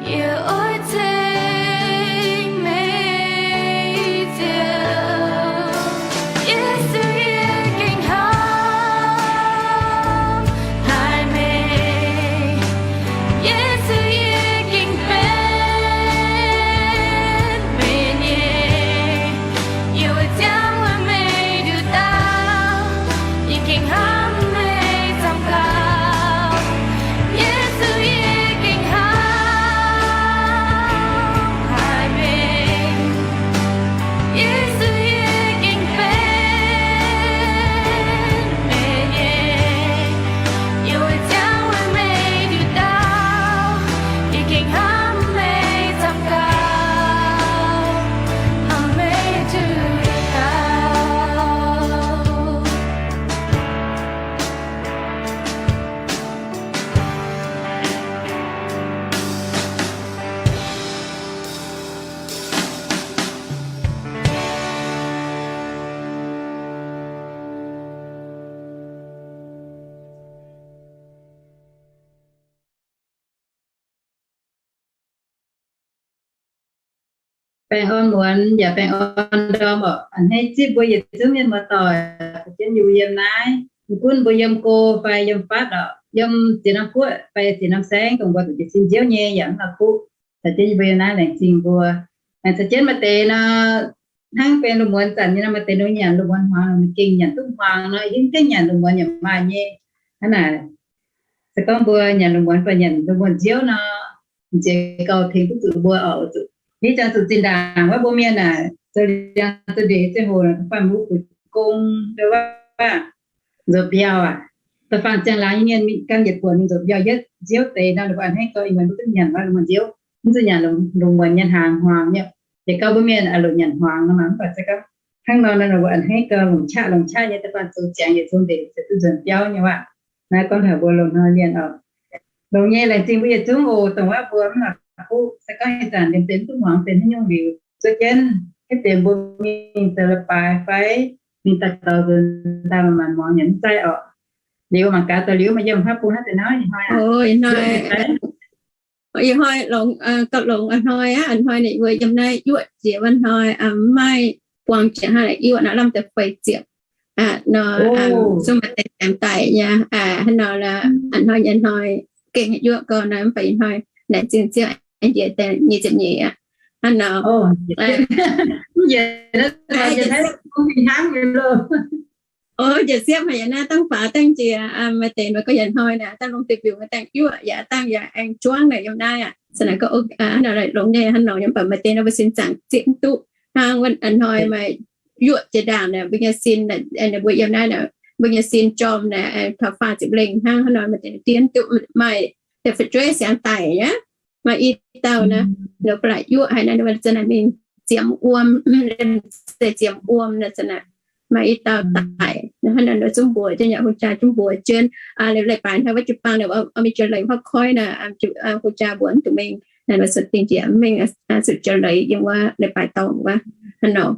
Yie oix ceng meih Ziouv. Yesu, yie gengh hnamv haic meih. Yesu, yie gengh benx meih nyei. Yie oix ziangh wuov meih nduqc dauh. Yie gengh hnamv meih camv gauh. Yesu, yie gengh hnamv haic meih. Yesu, yie gengh benx meih nyei. Yie oix ziangh wuov meih nduqc dauh. Yie gengh hnamv meih camv gauh. Hnamv meih nduqc dauh. Baengh orn muonz yaac baengh orn ndorm orqc. A'hneiv zipv mbuo yietc zungv mienh muoz-doic, za'jienv yungz yiem naaiv, mv gunv mbuo yiem go fai yiem fatv orqc, yiem ziex norm guoqv fai ziex norm saengv, dongh mbuo zuqc jiez sin nziouv nyei yaac mv la'kuqv. Za'jienv yie mbuo yiem naaiv laengz zingh mbuo. Aengx za'jienv maaih deix nor, hnangv benx lungh muonz zanc nyei nor, maaih deix nor nyanc lungh muonz hmuangx nor, ninh gengh nyanc duqv hmuangx nor, yie mv gaengh nyanc lungh muonz yaac maaih nyei. Hnangv naaic, se gorngv mbuo nyanc lungh muonz fai nyanc lungh muonz nziouv nor, ziex gauh tengx duqv zuqc mbuo oc. Zuqc ni janx zuqc zinh ndaangc wuov mbuo mienh aah, zoux liangx zoux ndeic ziangh hoc, da'faanh mbuo fu'jueiv gong, nduov waac, nzuonx mbiauh aac, da'faanh ziangh laangz nyei mienh mingh gan yietc buonc mingh nzuonx mbiauh yietv nziouv deix nor, ninh mbuo a'hneiv gauh ih muonz mbuo duqv nyanc wuov lungh muonz nziouv, mv zuqc nyanc lungh muonz nyei hnaangx hmuangx nyei. Yietc gauh mbuo mienh aah, longc nyanc hmuangx nor maah, mv baac se gorngv hnangv nor nor, ninh mbuo a'hneiv gauh longc qaqv longc qaqv nyei, da'faanh zoux ziangx yietc zungv ndeic se duqv nzuonx biauv nyei waac. Naaiv gorngv taux mbuo loz-hnoi mienh oc. Longx nyei, laengz zingh mbuo yietc zungv oc. Dongh wuov mbuo mv la'kuqv, se gorngv ih zanc liemh zeih mv duqv hmuangx benx haaix nyungc liuz, zuov jienv hitv deix mbuo mingh zoux leiz-baaix fai mingh daaih zoux nzuonx daaih maaih maanc muangx yaac mv zeiz orqc. Liuz mangc gaax daaih liuz maaih yiem hnangv bung hnangv deix nor, ih hnoi aac, ih hnoi longx, gauh longx a'hnoi aqv. A'hnoi ninh mbuo yiem naaiv yuoqv jiex wuov hnoi, mv maaih buangh jiex hnangv, yuoqv naaiv lamh deix feix ziepc nor, zungv maaih deix ziangx daic nyei. Hnangv nor, a'hnoi nyei hnoi gengh yuoqv gau nor, mv baac ih hnoi laengz zingh Ziouv aengx njiec daaih nyic ziepc nyeic aqv. Hnangv nor, njiec siepv haic yaac naaiv dangh faaux dangh njiec, maaih deix mbuo gorngv yietc hnoi naaic dangh longc deic-bung dangh yuoqv yaac dangh yaac aengx juangv naaic yiem naaiv aqv. Zanc naaic gorngv longx nyei hnangv nor, mv baac maaih deix nor mbuo sin zaangc zieqv mv duqv. Hnangv wuov a'hnoi maaih yuoqv jiex ndaangc naaic, mbuo nyei sin, mbuo yiem naaiv, mbuo nyei sin jorm naaic, taux faah ziepc lengh hnangv, hnangv nor maaih deix diev mv duqv, maaih deix fu'jueiv siangx daic aqv. Maaih i dauh naaic, ninh ba'laqc yuoqv haic naaic, ninh zanc naaic mingh ziemx wuom, se ziemx wuom naaic zanc naaic. Maaih i dauh daic, hnangv naaic ninh zungv mbuox jienv yaac hungh jaa zungv mbuox jienv, leiz-baaix hnoi wuov jiu-baang naaic, mingh jiex leiz hopv koiv naaic, hungh jaa mbuox mv duqc mingh, naaic nor suonc dingh njiec mv mingh, zuqc jiex leiz yiem wuov leiz-baaix dorngx wuov, hnangv nor.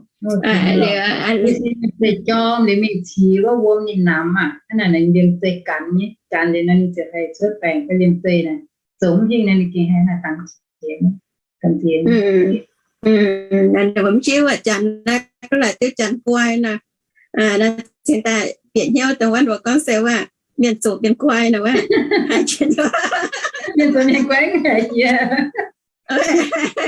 Liuz, se jorm liuz mingh qiex wuov wuom ninh namx aqv, hnangv naaic ninh liemh zeih ganx nyei, ganx liuz nor ninh ziouc haih cuotv baengc, liemh zeih naaic zoux mv hingh nor ninh gengh haih naaic dangx jiex, dangx jiex. Mv jiu aac, janx naaiv ga'laaih duqv janx guai nor, naaiv cingx daaih bieqc hnyouv dongh wuov mbuo gorngv se wuov, mienh zoqc mienh guai nor wuov. Mienh zoqc mienh guai haic jiex.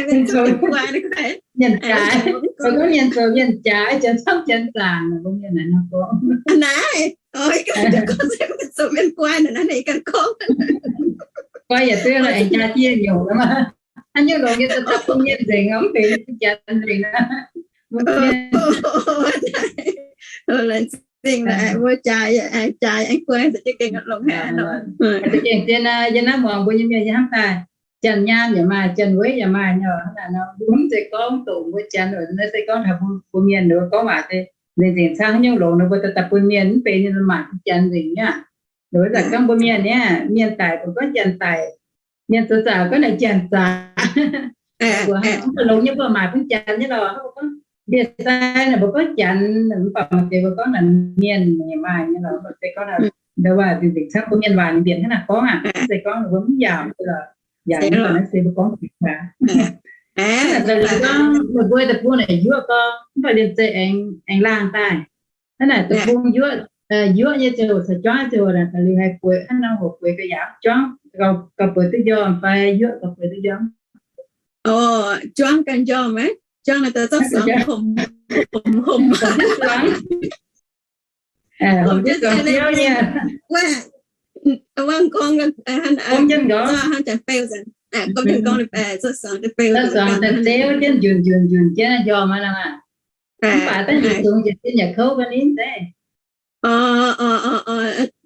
Mienh zoqc mienh guai, mienh jaaix, mbuo gorngv mienh zoqc mienh jaaix, janx camv janx zaangc, mbuo mienh naaic nor gorngv. Naaiv, gorngv se mienh zoqc mienh guai naaic, naaiv ninh ganh gorngv. Guai yaac duqv lorqc, aengx jaa diev nyungc maah. Haaix nyungc longx nyei daaih bun mienh nzengc, mv benx janx nzengc aqv. Laengz zingh lorqc, mbuo jaaix, jaaix aengx guai, za'gengh longx haic nor. Za'gengh zien, yie naaiv muangx mbuo nyei mienh yie hnamv daaih, janx nyaam yaac maaih, janx weiv yaac maaih nyei. Hnangv naaic nor, mbuo mv zeiz gorngv doqc mbuo janx, naaiv se gorngv taux mbuo mienh nor gorngv waac se nzengc nzengc cangv haaix nyungc longx nor, mbuo daaih daaih bun mienh mv benx nyei, maaih janx nzengc nyei aqv. Wuov zanc gorngv mbuo mienh niaa, mienh daic mbuo gorngv janx daic, mienh zoux zaangc gorngv naaic janx zaangc. Mbuo mv longx nyei mbuo maaih bun janx nyei lorqc. Mbuo gorngv ndie-sai naaic mbuo gorngv janx, mv baac maaih deix mbuo gorngv naaic mienh nyei maaih nyei lorqc. Mv baac se gorngv naaic ndau waac nzengc nzengc cangv mbuo mienh waac ninh mbienc hnangv naaic gorngv aqv. Se gorngv mbuo mv yaauc lorqc. Yaac naaiv se mbuo gorngv fingx waac. Hnangv naaic da'liuz gorngv meih mbuo deic-bung naaic yuoqv gorngv, mv baac liemh zeih aengx laangh daaih. Hnangv naaic deic-bung yuoqv, yuoqv nyei ziangh hoc caux juangv ziangh hoc naaic, da'liuz haih bueix hnangv nor, hoc bueix gauh yaac juangv gauh bueix duqv njormh fai yuoqv gauh bueix duqv njormh? Juangv ganh njormh, juangv naaiv daaih zorqv suangx homh homh. Wuov, wuov gorngv, hnangv janx-beu, gorngv janx-beu, zorqv suangx daaih beu, zorqv suangx daaih beu jienv, njuonc njuonc njuonc jienv njormh aqv nor. Mv baac daaih njiec zungx jiez sin yaac kouv ga'ninv deix.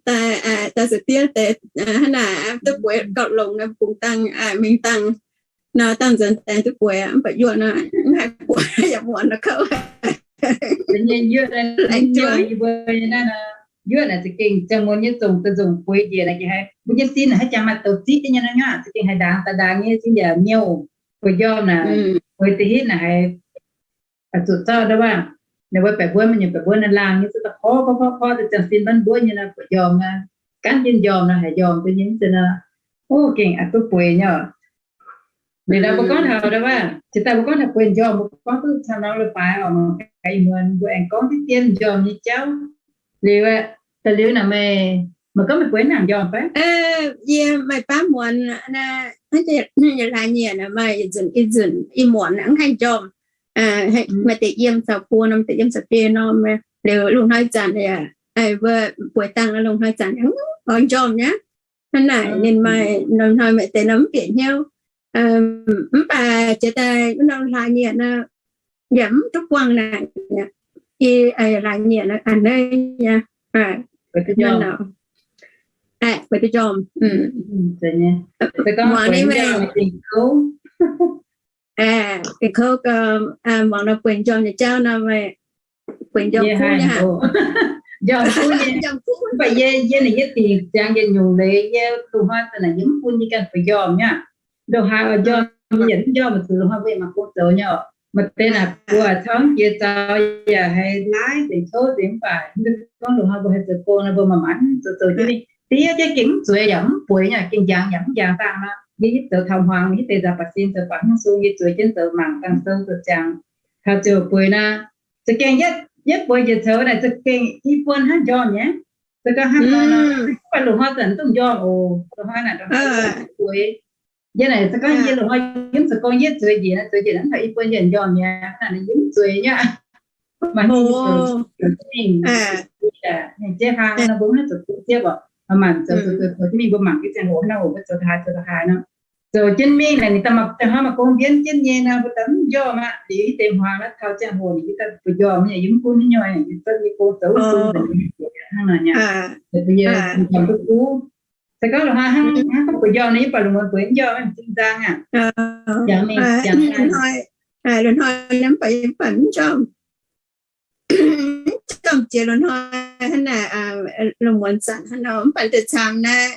Daaih, daaih zuqc diev deix hnangv naaic, duqv bueix gauh longx nor, bungx dangh, mingh dangh nor, dangh nzuonx deix duqv bueix, mv baac yuoqv nor, mv haih bueix, yaac muonc nor kouv. Nyei yuoqv, laengz juov. Yie mbuo naaiv, yuoqv naaic za'gengh ziangh muonz nyei zongc, za'zongc bueix njiec naaic, haiz mbuo nyei sin naaic haaix jangx maaih douz zipv nyei nor, za'gengh haaix ndaangc daaih ndaangc nyei sin yaac nyouh. Bueix njormh naaic, bueix da'hitv naaic haiz zuqc zorqv ndau waac, ninh mbuo baeqc mbuonv, mienh nyei baeqc mbuonv naaiv laangh nyei, zuqc daaih porv porv porv porv, daaih ziangh sin mbanv mbuonv nyei nor, bueix njormh nor, gaanv jienv njormh nor, haiz njormh duqv nyei mv zeiz nor, o, gengh aqc duqv bueix nyei oc. Liuz nor mbuo gorngv taux ndau waac, jiex daaih mbuo gorngv taux bueix njormh, mbuo gorngv duqv camv nor, leiz-baaix oc, mangc gaax ih muonz mbuo aengx gorngv diqv dien njormh nyei jauv. Liuz, da'liuz naaic meih, meih gorngv meih bueix haaix nangc njormh fai? Yie maaih baav muonz, hlaax nyiec maaih yietc nzunc, ih nzunc ih muonz mv haih njormh. Maaih deix yiem caux buo norm, deix yiem caux biei norm. Liuz lungh hnoi zanc, mbuo bueix dangh lungh hnoi zanc oix njormh nyei. Hnangv naaic ninh maaih norm hnoi maaih deix norm mv bieqc hnyouv. Mv baac jiex daaih norm hlaax nyiec nor, yaac mv duqv buangh naaic. Ih hlaax nyiec nor a'hneiv nyei. Bueix duqv njormh. Muangx ninh meih, gengh kouv gau, muangx nor bueix njormh nyei jauv nor meih, bueix njormh kuv nyei haic. Njormh kuv nyei. Mv baac yie, yie naaic yie dingc ziangx yietc nyungc leiz, yie lungh hnoi zanc naaic yie mv bun yie ganh bueix njormh nyei aqv. Ndongc haaix oix njormh yie yaac mv njormh, weic zuqc lungh hnoi mbuo yaac mangc gong zoux nyei oc. Maaih deix naaic mbuo camv jiex zaux yaac haiz laaiv nzengc, kouv nzengc, mv baac mv zeiz gorngv lungh hnoi mbuo haih zoux gong nor, mbuo manc-manc zoux zoux jienv mingh. Diev jienv gengh mv zueiz yaac mv bueix nyei, gengh njangx yaac mv njangx dangh nor. Yie hitv zoux taux hmuangx, hitv deix nzaaux ba'sin zoux baac haaix nyungc sung yie zueiz jienv zoux mangc dangh sou zoux ziangx. Taux ziouc bueix nor, za'gengh yietv bueix njiec coux naaic za'gengh i buonc hnangv njormh nyei. Se gorngv hnangv nor, mv baac lungh hnoi zanc mv dungx njormh oc. Lungh hnoi naaic bueix. Yie naaic se gorngv yie lungh hnoi yie mv zoux gong, yie zueiz njiec, zueiz njiec hnangv taux i buonc yie njormh nyei, hnangv naaic yie mv zueiz nyei. Maaih hnyouv zoux jienv mingh, mingh jiex hlaang nor, mbuo mv haih zoux gong siepv oc. Maaih maanc zoux zoux zoux jienv mingh, mbuo mangc jienv ziangh hoc hnangv, mbuo zoux daaih haaix zoux daaih haaix nor. Zoux jienv mingh naaic, ninh daaih maaih hnoi maaih gong mbienv jienv nyei nor, mbuo daaih mv njormh aqv. Liuz yie deix hmuangx naaiv taux ziangh hoc ninh yie daaih bueix njormh, yie mv gunv nyei, yie zorqv nyei gong zoux zuqc hnangv nor nyei. Mbuo yie njormh duqv kuv. Se gorngv lungh hnoi hnangv gorngv bueix njormh nor, yie buatc lungh muonz bueix mv njormh, mv zinh nzang aqv. Jangx mingh jangx daaih. Lungh hnoi nor mv baac yie mv baac mv njormh. Mv njormh jiex lungh hnoi hnangv naaic, lungh muonz zanc hnangv nor, mv baac deix camv naaiv,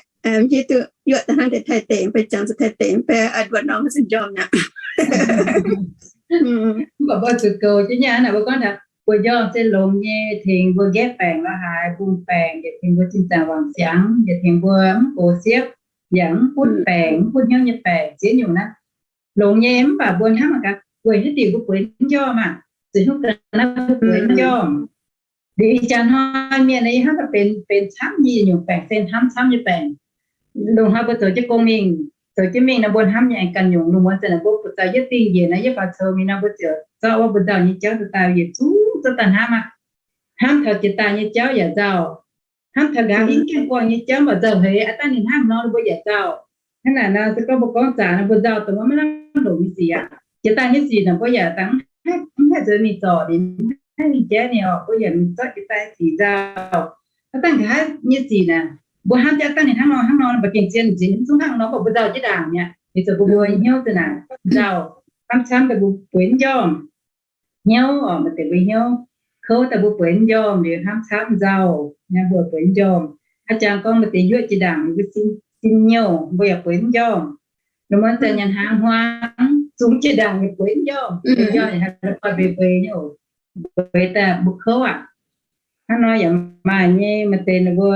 hiuv duqv yuoqv daaih hnangv deix Taiv deic, mv baac jangx zuqc Taiv deic, mv baac nduoqc norm mv zuqc njormh aqv. Mv baac mbuo zuqc goux jienv nyei aqv. Naaic mbuo gorngv taux bueix njormh se longx nyei, tengx mbuo nqaeqv baengc lorqc, haaix mbungh baengc, yietc tengx mbuo zinh zaangc wangc siangx, yietc tengx mbuo mv gox siepv, yaac mv butv baengc, mv butv hnyouv nyei baengc, ziex nyungc naaiv. Longx nyei, mv baac mbuo hnamv mangc gaax, weic haaix diuc mbuo bueix mv njormh maah? Zuqc hnyouv ga'naaiv mbuo bueix mv njormh. Liuz ih jaax hnoi mienh yie hnamv daaih benx, benx camv nyei nyungc baengc, se hnamv camv nyei baengc. Lungh hnoi mbuo zoux jienv gong mingh, zoux jienv mingh nor, mbuo hnamv nyei aengx ganh nyungc. Lungh muonz zanc naaic mbuo buoz zaux yietv dingh njiec naaiv, yie faaux coux mingh nor, mbuo ziouc zorqv wuov buoz nzauh nyei jauv daaih daaih yietc zungv zorqv daaih hnamv aqv. Hnamv taux jiex daaih nyei jauv yaac nzauh. Hnamv taux nqa'haav i gaengh buangh nyei jauv mv baac nzauh heix, aav dangh ninh hnamv nor mbuo yaac nzauh. Hnangv naaic nor, se gorngv mbuo gorngv zaqc nor, mbuo nzauh dongh wuov maiv lamh longc nyei sic aqv. Jiex daaih nyei sic naaic mbuo yaac dangh mv haih nzuonx mingh zorc ninh, mv haih mingh jaiv ninh oc, mbuo yaac mingh zorqv jiex daaih sic nzauh. Aav dangh nqa'haav nyei sic naaic, mbuo hnamv jienv aav dangh ninh hnangv nor hnangv nor, mv baac gengh zien nziex mv zungv hnangv nor, mv baac mbuo nzauh jienv ndaangc mi'aqv. Liuz zoux mbuo mbuo hnyouv za'naaic nzauh, hnamv camv daaih mbuo bueix mv njormh. Hnyouv oc, maaih deix mbuo hnyouv kouv daaih mbuo bueix mv njormh, liuz hnamv camv nzauh, naaiv mbuo bueix mv njormh. Aav jangx gorngv maaih deix yuoqv jiex ndaangc mbuo sin, sin nyouh, mbuo yaac bueix mv njormh. Lungh muonz zanc nyanc hnaangx hmuangx, zungv jiex ndaangc yaac bueix mv njormh. Bueix njormh yaac haiz la'guaih mbeix mbeix nyei oc. Bueix daaih mbuo kouv aqv. Hnangv nor yaac maaih nyei, maaih deix ninh mbuo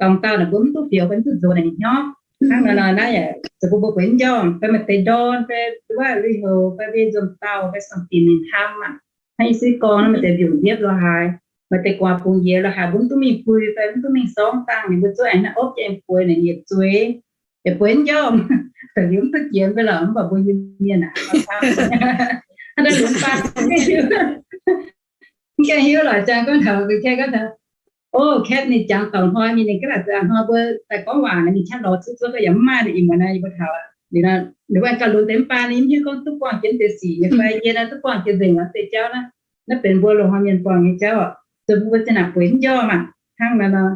dorngx dauh ninh mbuo mv duqv fioux fai mv duqv nzox naaic hnyouv. Hnangv nor nor naaiv yaac Zuqc bun mbuo bueix mv njormh, fai maaih deix ndorn, fai wuov lui-houx, fai mbuo nzuonx dauh, fai song-dinc ninh hnamv aqv. Hnangv yie se gorngv naaiv, maaih deix mbiungc mbiepv lo haaix, maaih deix guaax bungx njiec lo haaix, mbuo mv duqv mingh puix fai mv duqv mingh sorngv dangh, ninh mbuo zuov aengx naaiv opv jienv aengx bueix, ninh yietc zueiz, yietc bueix mv njormh. Da'liuz mv duqv jiex mv bei lorqc, mv baac mbuo nyei mienh aac, hnangv naaiv lunx baan, mv gaengh hiuv lorqc, jangx gorngv taux, mbuo Katv gorngv taux, o, Katv ninh jangx taux hnoi nyei, ninh gaax laaix hnoi mbuo daaih gorngv waac naaic, ninh qaqv lorz cuotv zuov gau yaac mv maaih, ninh ih muonz naaiv yie mbuo taux aqv, ninh wuov gauh lunx deix mv baan, ninh mv hiuv gorngv duqv buangh jienv deix sic nyei fai, yie naaiv duqv buangh jienv nzengc wuov deix jauv naaiv. Naaiv benx mbuo loz-hnoi mienh buangh nyei jauv oc. Zoux bun mbuo zinh ndaangc bueix mv njormh aqv. Hnangv naaiv nor,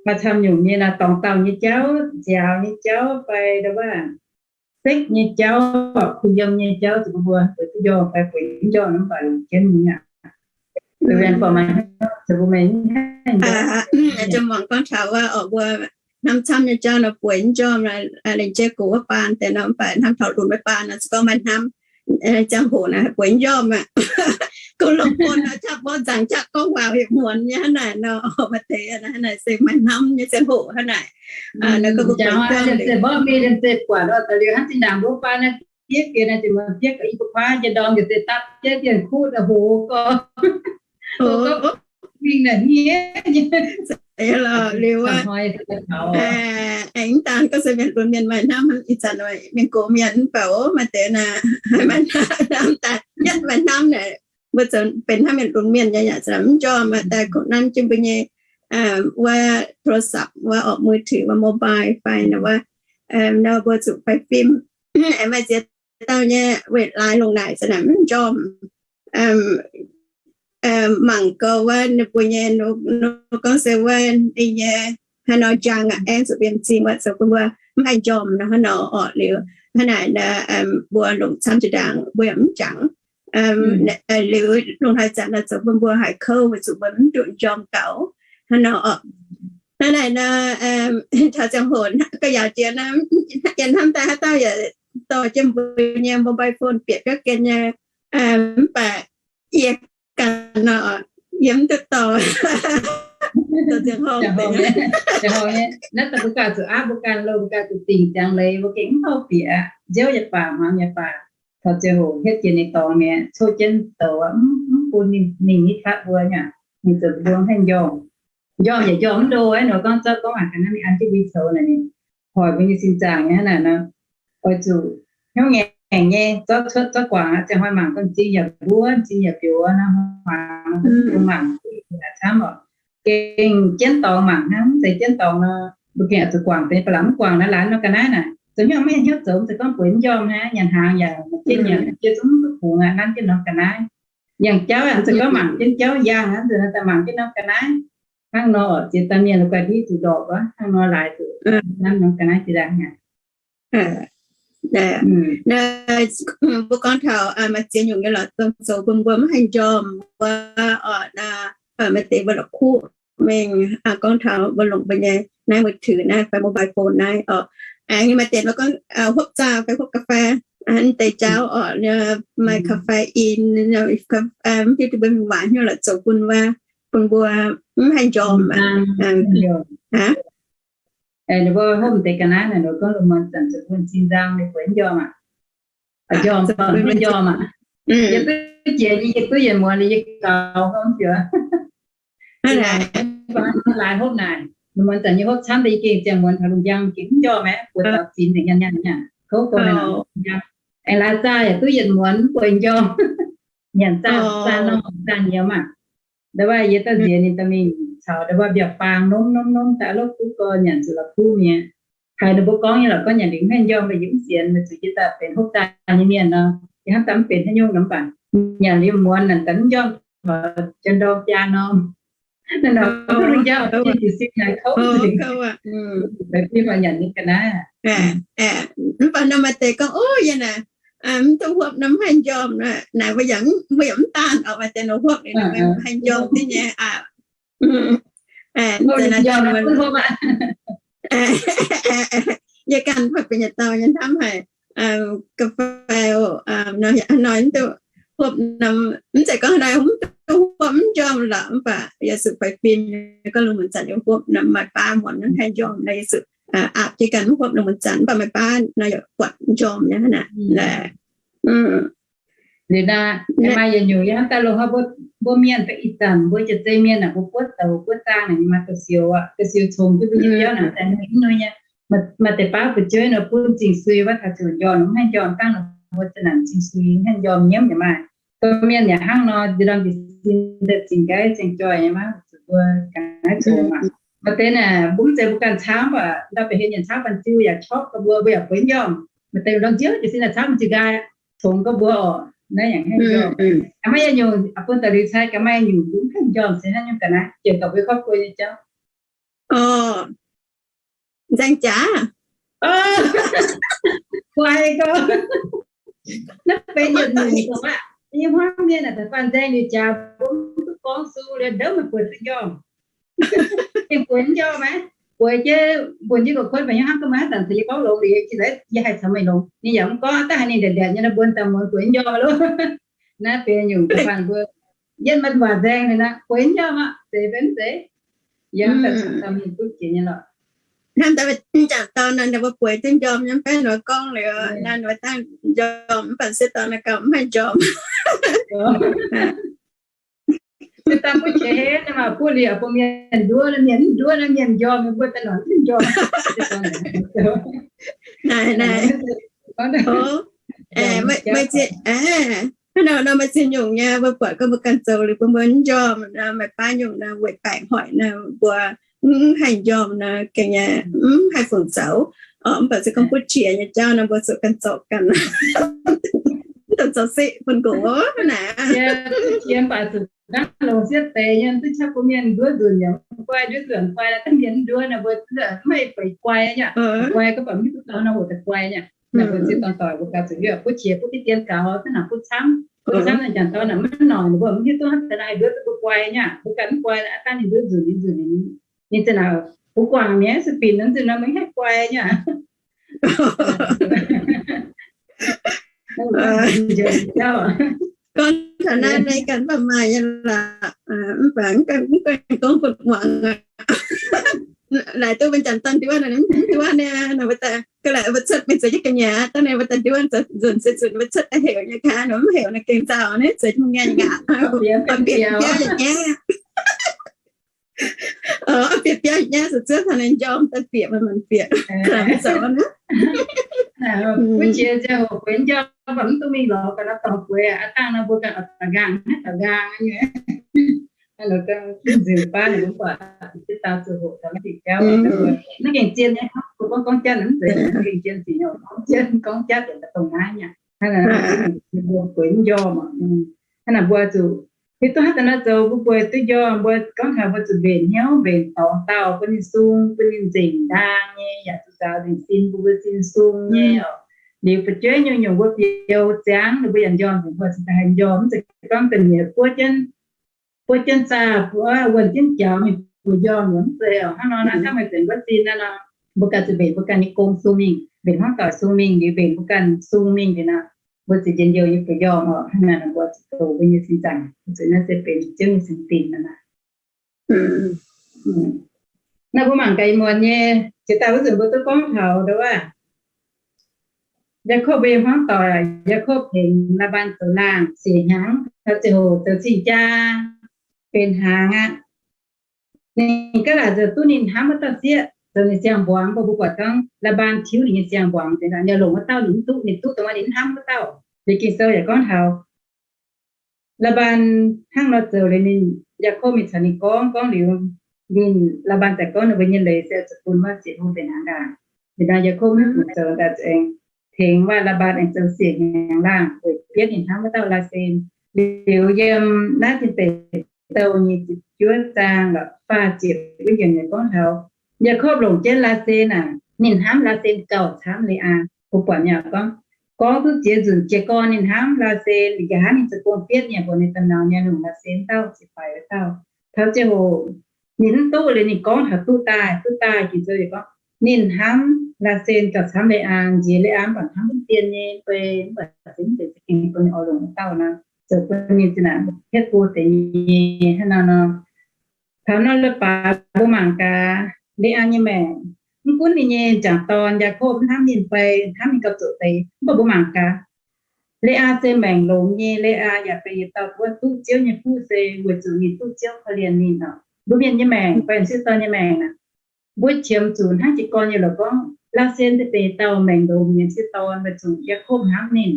maaih camv nyungc nyei nor, dorngx dauh nyei jauv, nziaaux nyei jauv fai ndau wuov sekv nyei jauv, kuh yiem nyei jauv, zoux bun mbuo bueix duqv njormh fai bueix mv njormh, mv baac longc jienv nyei aqv. Zoux bun meih, zoux bun meih, muangx gorngv taux wuov, oc, mbuo hnamv camv nyei jauv nor bueix mv njormh, lengc jeiv gox wuov baan deix nor, mv baac hnamv taux lunx wuov baan nor, se gorngv maaih hnamv ziangh hoc naaic bueix mv njormh aqv. Kungx longc bun nor, qaqv mborqv nzaangc qaqv gorngv waac yietc muonz nyei hnangv naaic nor, maaih deix hnangv naaic se maaih hnamv nyei ziangh hoc hnangv naaic. Mborqv mingh se buatc da'liuz hnangv zinh ndaangc mbuo baan naaiv diev geh naaiv, zinh muonz diev ga'naaiv, ndorm ga'naaiv se dapv jienv dien kuv hoz gorx, mingh naaic hniev nyei. Liuz aengx daan gorngv se mienh lunx mienh maaih hnamv, ih zanc mienh gox mienh mv baac maaih deix naaic, maaih hnamv daaih, yietv maaih hnamv naaic, mbuo zoux benx hnangv mienh lunx mienh nyei yaac mv njormh, maaih daaih kungx nanv jienv mbuo nyei wuov โทรศัพท์ wuov, oc, มือถือ wuov, mobile fai nor wuov, nor mbuo zuqc faix fim. Aengx maaih ziex dauh nyei weic laaix longc naaic zanc naaic mv njormh. Mangc gaax wuov ninh mbuo nyei, gorngv se wuov ninh nyei haaix nor jangx aqv, aengx zuqc mbienx zingh wuov, zoux bun mbuo mv haih njormh nor hnangv nor oc. Liuz hnangv naaic mbuo longc camv jiex ndaangc mbuo yaac mv jangx. Liuz lungh haaix zanc nor zoux bun mbuo haiz kouv weic zuqc mbuo mv duqv njormh gaux hnangv nor oc. Hnangv naaic nor, taux ziangh hoc ga'yaauc jiex nor, yie hnamv daaih haaix dauh yaac dorh jienv mbuo nyei mobile phone bieqc biauv gen nyei, mv baac yie ganh nor, yie mv duqv dorh. Naaiv daaih mbuo ganh zuqc aapv, mbuo ganh loz, mbuo ganh zuqc dingc ziangx leiz, mbuo gengh mv haih bieqc aqv. Nziouv yaac baac, hmuangx yaac baac, taux ziangh hoc hietv jiex ninh dorngx mi'aqv, coqv jienv douz aqv, mv bun ninh, ninh nitv fatv mbuo nyei, ninh zoux mbuo mv haih njormh. Njormh yaac njormh mv ndo aqv nor, gorngv zorqv gorngv waac ga'naaiv ninh an jienv mbuo coux naaic, hoic mbuo nyei sin zaangc nyei hnangv naaic nor, oix zuqc hnyouv ngaengc nyei zorqv cuotv zorqv guangc aqv. Ziangh hnoi mangc ga'zing yaac mbuov, m'zing yaac mbiouv nor, hmuangx mbuo mangc camv oc. Gengh jienv dorngx mangc hnangv, mv zeiz jienv dorngx nor, mbuo gengh oix zuqc guangc deix. Ba'laqc mv guangc naaiv, laanh norm ga'naaiv naaic, zoux hnyouv maiv hnyouv zoux, mv zeiz gorngv bueix mv njormh hnangv. Nyanc hnaangx yaac maaih jienv nyanc, jienv zungv mv duqv kungx aqv, nanv jienv norm ga'naaiv. Yangh jauv yaac mv zeiz gorngv mangc jienv jauv yangh aqv, mv zeiz daaih mangc jienv norm ga'naaiv. Hnangv nor ziex dauh mienh la'guaih hiuv zuqc ndorpc wuov, hnangv nor laaix zuqc nanv norm ga'naaiv jiex ndaangc aqv. Mbuo gorngv taux maaih ziex nyungc nyei lorqc, dongh zoux bun mbuo mv haih njormh wuov oc. Maaih deix mbuo la'kuqv mingh, gorngv taux mbuo longc mbuo nyei naaiv มือถือ naaiv fai mobile phone naaiv oc. Aengx maaih deix mbuo gorngv huopv zaah fai huopv ga'fei, deix jauv oc, maaih caffeine, mv hiuv duqv mbuo mingh waac hnyouv lorqc, zoux bun wuov, bun mbuo mv haih njormh aqv. Ninh mbuo hopv deix ga'naaiv naaic, ninh gorngv lungh muonz zanc zoux bun sin nzang ninh bueix mv njormh aqv. Njormh, mv njormh aqv. Yie duqv jiex nyei, yie duqv yietc muonz liuz yie gaux gorngv ziouc laaix hopv naaic, lungh muonz zanc yie hopv camv deix, yie gengh ziangh muonz taux lungh njang gengh mv njormh aqv, buoz zaux zinx nyanc nyanc nyanc kouv gouh naaic, aengx laaix zaah yaac duqv yietc muonz mv bueix njormh. Nyanc zaah, zaah norm zaah nyiemz aqv. Ndau wuov yie dauh nziex ninh dorh mingh caux ndau wuov mbiauz-baang nomv nomv nomv daaih, lov kuv gorx nyanc zuqc la'kuqv mi'aqv. Haiz ninh mbuo gorngv nyei lorqc, gorngv nyanc liuz mv haih njormh, mv sienx, weic zuqc yie daaih benx hopv zaah nyei mienh nor, yie hnamv daaih mv benx haaix nyungc nor, mv baac nyanc liuz muonz naaic daaih mv njormh, taux jienv ndorm jaa norm. Naaiv nor, jiu-sin naaic kouv, fai fim nyanc nyei ga'naaiv. Mv baac nor maaih deix gorngv, o, yie naaic mv duqv huopv nor mv haih njormh. Naaic mbuo yaac, mbuo yaac mv daanh oc, maaih deix nor huopv liuz mv haih njormh diuv nyei. Yie ganh fai benx yietc dauh nyei hnamv haic, ga'fei nor, mv duqv huopv nor, mv zeiz gorngv nor mv duqv huopv mv njormh lorqc, mv baac yie zuqc fai fim, gorngv lungh muonz zanc yie huopv nor maaih baav muonz mv haih njormh nor, yie zuqc aapv jienv ganh mv hopv nor, muonz zanc mv baac meih baav nor yaac buatc njormh nyei hnangv naaic. Liuz naaiv maaih yietc nyungc yiem daaih loz hnoi mbuo mienh daaih ih zanc mbuo jiex zei mienh naaic, mbuo buov douz buov zaang naaic maaih ga'siux aqv, ga'siux congx jienv mbuo nyei biauv naaic, daaih mv nui nyei. Maaih deix baav fu'jueiv nor bun zingh sui wuov taux ziouc njormh, mv haih njormh dangh nor mbuo zinh naaic zingh sui mv haih njormh nyiemv yaac maaih. Domh mienh yaac hnangv nor, ndorm jiez sin daaih zingh nqaiv zingh joih nyei maiv zuqc mbuo ganh naaiv congx aqv. Maaih deix naaic mbuo mv zeiz mbuo ganh camv baac ndau bieqc hlen nyanc camv banh ziu yaac corc ga'mbuo, mbuo yaac bueix njormh. Maaih deix ndorm nziouv jiez sin daaih camv mv zuqc nqaai congx ga'mbuo oc. Naaiv yaac mv haih njormh. Gaax maaih yietc nyungc, bun daaih liuz cai gaax maaih nyungc mbuo mv haih njormh se hnangv nyungc ga'naaiv jiex gaax mbuo ครอบครัว nyei jauv. Nzaeng jaax, guai gau. Naaiv benx yietc nyungc aqv. Yie hmuangv mienh naaic da'faanh nzaeng liuz jaax mbuo mv duqv gorngv sung liuz ndouv meih bueix duqv njormh. Gengh bueix mv njormh aqv. Bueix jienv mbuo jienv ga'kuotv meih hnyouv hnangv gorngv meih haaix zanc caux yie gorngv longx liuz, yie qiv laaix yie haih caux meih longx. Ninh yaac mv gorngv, daaih haaix ninh ndortv ndortv nyei nor mbuo daaih muonz bueix mv njormh loh. Naaiv benx nyungc da'faanh mbuo yietv maiv waac nzaeng liuz naaiv bueix mv njormh aqv, zeiz fai mv zeiz? Yie mv baac caux dauh mienh duqv jiex nyei lorqc. Hnangv daaih mv jangc dorn nor, mbuo bueix duqv njormh nyei fai nor gorngv liuz, naaiv nor dangh njormh mv baac se dorn naaiv gauh mv haih njormh. Se daaih mbuo qiex heix naaiv maaih buo liuz bun mienh nduov, mienh mv nduov naaiv mienh njormh, mbuo daaih nor mv njormh. Naaiv, naaiv, hnangv nor maaih ziex nyungc nyei, mbuo buatc gorngv mbuo ganh zoux liuz bun mbuo mv njormh, maaih baav nyungc nor weic baengc hoic nor mbuo mv haih njormh nor gengh mv haih fungc zoux. Mv baac se gorngv butv qiex nyei jauv nor mbuo zuqc ganh zorc ganh, mv dungx zoux siqv bun nqox naaic. Yiem baac zuqc hnangv longc sieqv deix nyei, duqv qaqv bun mienh nduov nzunc yaac mv guai, nduov nzunc guai, dangh mienh mv nduov nor mbuo mv haih feix guai nyei. Guai gorngv baac mv hiuv duqv dauh nor hoc daaih guai nyei. Naaiv mbuo ziex dauh doic mbuo gauh zuqc hiuv butv qiex butv diqv dien gaux, hnangv naaic butv camv, butv camv naaiv jangc dorn naaic mv noic, mbuo mv hiuv duqv hnangv haaix nor nduov duqv mbuo guai nyei. Mbuo ganh mv guai, dangh ninh nduov nzunc, ninh nzunc, ninh za'naaic, mbuo guangc mi'aqv, se binc nzunc nor mbuo mv haih guai nyei. Gorngv taux naaiv, naaiv ganh mv baac maaih nyei lorqc, mv baac mv ganh gorngv bun muangx. Laaic duqv mbuo jangc dorn nduov nor, mv nduov nyei nor, mbuo daaih ga'laaic mbuo cuotv mingh zoux jienv ga'nyiec, dangh naaiv mbuo daaih nduov nzuonx se zuqc mbuo cuotv daaih heuc nyei gaax nor, mv heuc nor gengh nzauh naaiv zoux jienv mienh gaax. Biaux biaux nyei. Biaux biaux nyei, zuqc zuov taux ninh njormh daaih bieqc, manc-manc bieqc, zoux naaiv. Wuov jiex ziangh hoc bueix njormh baac mv duqv mingh lorz ga'naaiv dorngx bueix aqv. Dangh nor mbuo ganh oix daux nqaang, daux nqaang nyei. Nzunc baav ninh mbuo buatc jienv dau zuqc hoqc taux naaiv diuc jauv. Naaiv gengh zien nyei, mbuo gorngv gorngv jatv mv zeiz, gengh zien sic nyei, gorngv jatv, gorngv jatv yietc dongh naaiv nyei. Hnangv naaic mbuo bueix mv njormh. Hnangv naaic mbuo zuqc hiuv duqv hnangv daaih nor zoux mbuo bueix duqv njormh, mbuo gorngv taux mbuo zuqc mbenc hnyouv mbenc dorngx dauh bun ninh sung, bun ninh nzengc ndaang nyei, yaac zuqc nzaaux nzengc sin bun mbuo sin sung nyei oc. Liuz fu'jueiv nyungc-nyungc mbuo biaux ziangx ninh mbuo yaac njormh nzengc, mbuo zuqc daaih haih njormh, mv zeiz gorngv da'nyeic buov jienv, buov jienv zaah, buov wuonh jienv jaux mingh bueix njormh mv zeiz oc. Hnangv nor naaic hnangv meih nzengc mbuo sin naaiv nor, mbuo ganh zuqc mbenc mbuo ganh nyei gong sung mingh, mbenc hmuangv doic sung mingh, liuz mbenc mbuo ganh sung mingh liuz nor, mbuo zuqc njien-youh nyei bueix njormh oc. Hnangv naaic nor mbuo zuqc doqc mbuo nyei sin zaangc, zuqc naaiv se benx Ziouv nyei sin tin naaic. Naaiv mbuo mangc gaax ih muonz nyei, jiex daaih wuov nzunc mbuo duqv gorngv taux ndau wuov, Yaakopv mbuo nyei hmuangv doic, Yaakopv tengx Laa^mbaan zoux laangh siec hnyangx, taux ziangh hoc zoux cing-jaa benx hnaangx aqv. Ninh gaav laaic zoux duqv ninh hnamv wuov dauh sieqv zoux ninh siang-mbuangz, mv baac mbuo buatc gorngv Laa^mbaan tiuv ninh nyei siang-mbuangz, ninh longc wuov dauh ninh mv duqv, ninh duqv dongh wuov ninh hnamv wuov dauh. Liuz Ging-Sou yaac gorngv taux Laa^mbaan hnangv nor zoux liuz ninh, Yaakopv mingh caux ninh gorngv, gorngv liuz, ninh, Laa^mbaan za'gengh gorngv ninh mbuo nyei leiz se zuqc bun wuov siec hlo mbenc hnaangx ndaangc. Liuz nor Yaakopv mv bungx zoux daaih aengx tengx wuov Laa^mbaan aengx zoux siec hnyangx laangh weic bietv ninh hnamv wuov dauh Laasen. Liuz yiem naaiv Tin Deic Douh nyic ziepc juov zaang lorqc faah ziepc wuov yiemc yaac gorngv taux Yaakopv longc jienv Laasen aac, ninh hnamv Laasen gauh camv Le^aa. Mbuo buatc mi'aqv gorngv, gorngv duqv ziex nzunc jiez gorn ninh hnamv Laasen, nqa'haav ninh zoux gong bietv nyei, mbuox ninh da'nauz nyei longc Laasen dauh ziqc faix wuov dauh. Taux ziangh hoc ninh mv duqv liuz ninh gorngv taux duqv daaih, duqv daaih Ging-Sou yaac gorngv ninh hnamv Laasen gauh camv Le^aa, nziex Le^aa mv baac hnamv mv dien nyei bei, mv baac se mv zeiz za'gengh bun ninh oix longc wuov dauh nor, zoux bun ninh zinh ndaangc hietv go deix nyei hnangv nor nor. Taux nor leiz-baaix mbuo mangc gaax Le^aa nyei maengc, Mv gunv ninh nyei m'jangc dorn Yaakopv hnamv ninh fai hnamv ninh gauh zoqc deix, mv baac mbuo mangc gaax, Le^aa se maengc longx nyei. Le^aa yaac benx yietc dauh wuov duqv Ziouv nyei fuqv se weic zuqc ninh duqv Ziouv korv-lienh ninh oc. Mbuo mienh nyei maengc fai m'sieqv dorn nyei maengc aah, mbuo qiemx zuqc hnangv jiez gorn nyei lorqc gorngv, Laasen se benx yietc dauh maengc longx nyei m'sieqv dorn weic zuqc Yaakopv hnamv ninh.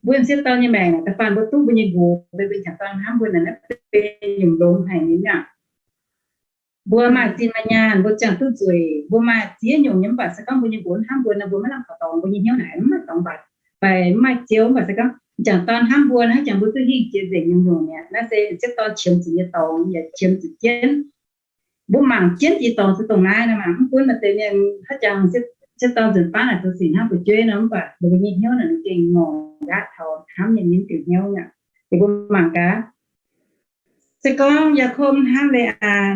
Mbuo m'sieqv dorn nyei maengc aah, da'faanh mbuo duqv mbuo nyei nqox fai mbuo m'jangc dorn hnamv mbuo naaic, naaiv benx nyungc longx haic nyei aqv. Mbuo maaih zinh maaih nyaanh, mbuo ziangh duqv nzueic, mbuo maaih ziex nyungc nyei, mv baac se gorngv mbuo nyei nqox hnamv mbuo nor, mbuo maiv lamh kaux dorngx mbuo nyei hnyouv naaic, mv maaih dorngx mbatc. Fai mv maaih Ziouv, mv baac se gorngv m'jangc dorn hnamv mbuo naaic, jangx mbuo duqv hingh jiex nzengc nyungc-nyungc mi'aqv. Naaiv se m'sieqv dorn qiemx zuqc nyei dorngx, yaac qiemx zuqc jienv. Mbuo mangc jienv jiex dorngx se dongh naaiv nor maah. Mv gunv maaih deix mienh haaix jangx m'sieqv dorn nzunc baav naaic zoux sic hnangv fu'jueiv nor, mv baac ninh mbuo nyei hnyouv naaic, ninh gengh ngorc nqaatv taux hnamv nyei mienh diuc hnyouv aqv. Liuz mbuo mangc gaax, se gorngv Yaakopv hnamv Le^aa,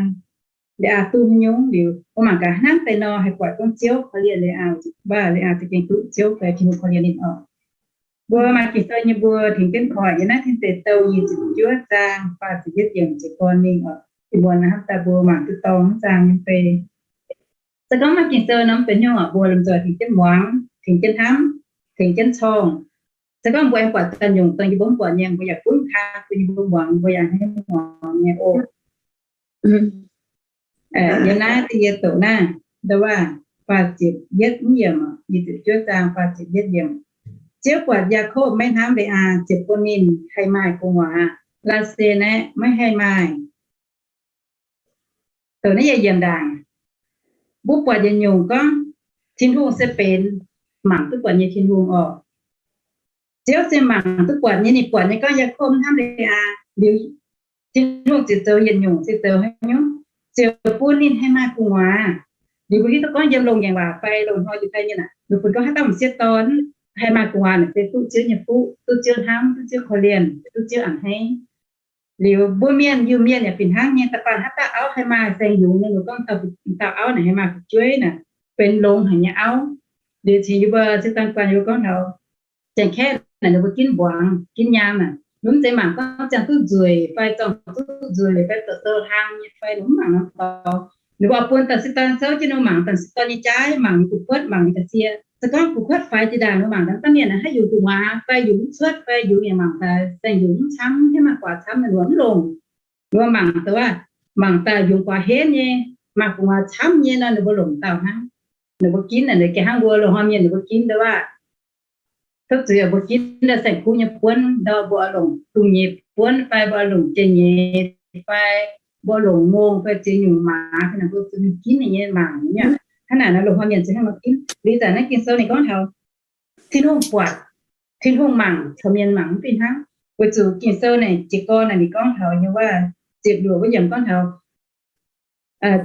Le^aa duqv haaix nyungc liuz, mbuo mangc gaax hnangv deix nor haih buatc gorngv Ziouv korv-lienh Le^aa, mv baac Le^aa za'gengh duqv Ziouv fai Tin-Hungh korv-lienh ninh oc. Mbuo maaih Ging-Sou nyei, mbuo tengx jienv oix yiem naaiv Tin Deic Douh nyic ziepc juov zaang faah ziepc yietv yiemc jiez gorn mingh oc. Ih muonz hnamv daaih mbuo mangc duqv dorng zaang nyei fei. Se gorngv maaih Ging-Sou norm deix hnyouv oc, mbuo lomh nzoih tengx jienv muangx, tengx jienv hnamv, tengx jienv corng. Se gorngv mbuo aengx buatc daaih nyungc dongh yie mbuo mv buatc nyei, mbuo yaac gunv kaa bun yie mbuo muangx, mbuo yaac hnamv muangx nyei oc. Yiem naaiv da'yietv doqc naaiv, ndau waac faah ziepc yietv yiemc, nyic ziepc juov zaang faah ziepc yietv yiemc. Ziouv buatc Yaakopv maiv hnamv Le^aa, ziouc bun ninh haih maaih gu'nguaaz. Laasen aeqv, maiv haih maaih. Douc naaiv yietc yiemc ndaangc, mbuo buatc yietc nyungc gorngv Tin-Hungh se benx mangc duqv buatc nyei Tin-Hungh oc. Ziouv se mangc duqv buatc nyei, ninh buatc nyei gorngv Yaakopv hnamv Le^aa liuz, Tin-Hungh ziouc zoux yietc nyungc, se zoux haaix nyungc? Ziouc bun ninh haih maaih gu'nguaaz. Liuz mbuo hiuv duqv gorngv yiem Loz-Ngaengc Waac fai loz-hnoi yie fai nyei naaic, mbuo funx gorngv haaix dauh m'sieqv dorn haih maaih gu'nguaaz naaic se duqv Ziouv nyei fuqv, duqv Ziouv hnamv, duqv Ziouv korv-lienh, duqv Ziouv a'hneiv. Liuz mbuo mienh, Iu-Mienh yaac fih hnangv nyei, da'faanh haaix dauh auv haih maaih saeng-yungz nor, mbuo gorngv dauh, dauh auv naaic haih maaih fu'jueiv naaic, benx longx haic nyei auv. Liuz cingx yie mbuo se dang guanh yie mbuo gorngv taux Janx-Kaeqv naaic, ninh mbuo ginv mbuangz ginv nyaam naaic, ninh mv zeiz mangc gorngv ziangh duqv nzueic fai zorng duqv nzueic fai zoux sou hlang nyei fai, ninh mv mangc norm dorngx. Ninh mbuo oix bun dauh m'sieqv dorn souv jienv, ninh mbuo mangc dauh m'sieqv dorn nyei jaaiv, mangc ninh gu'kuotv, mangc ninh ga'sie. Se gorngv gu'kuotv faix jiex ndaangc, ninh mbuo mangc daaih dangh mienh naaic haih yungz gu'nguaaz fai yungz mv cuotv fai yungz yaac mangc daaih saeng-yungz mv camv, haaix maaih guaax camv, ninh mbuo mv longc. Ninh mbuo mangc daaih waac, mangc daaih yungz guaax henv nyei, maaih gu'nguaaz camv nyei nor, ninh mbuo longc dauh hnangv. Ninh mbuo ginv naaic, ga'hnangv mbuo loz-hnoi mienh ninh mbuo ginv daaih waac, tov zuiz mbuo ginv daaih saeng-kuv nyei buonv, ndau mbuo oix longc dungz nyei buonv fai mbuo oix longc jiex nyeiz fai mbuo longc ngongh fai ziex nyungc maaz, ninh mbuo zuqc mingh ginv ninh nyei mangc nyei. Hnangv naaic nor loz-hnoi mienh se hnangv nor ginv. Liuz zanc naaiv Ging-Sou ninh gorngv taux Tin-Hungh buatc, Tin-Hungh mangc caux mienh mangc mv fih hnangv. Weic zuqc Ging-Sou naaic jiez gorn naaic ninh gorngv taux nyei waac, ziepc luoqc wuov yiemc gorngv taux,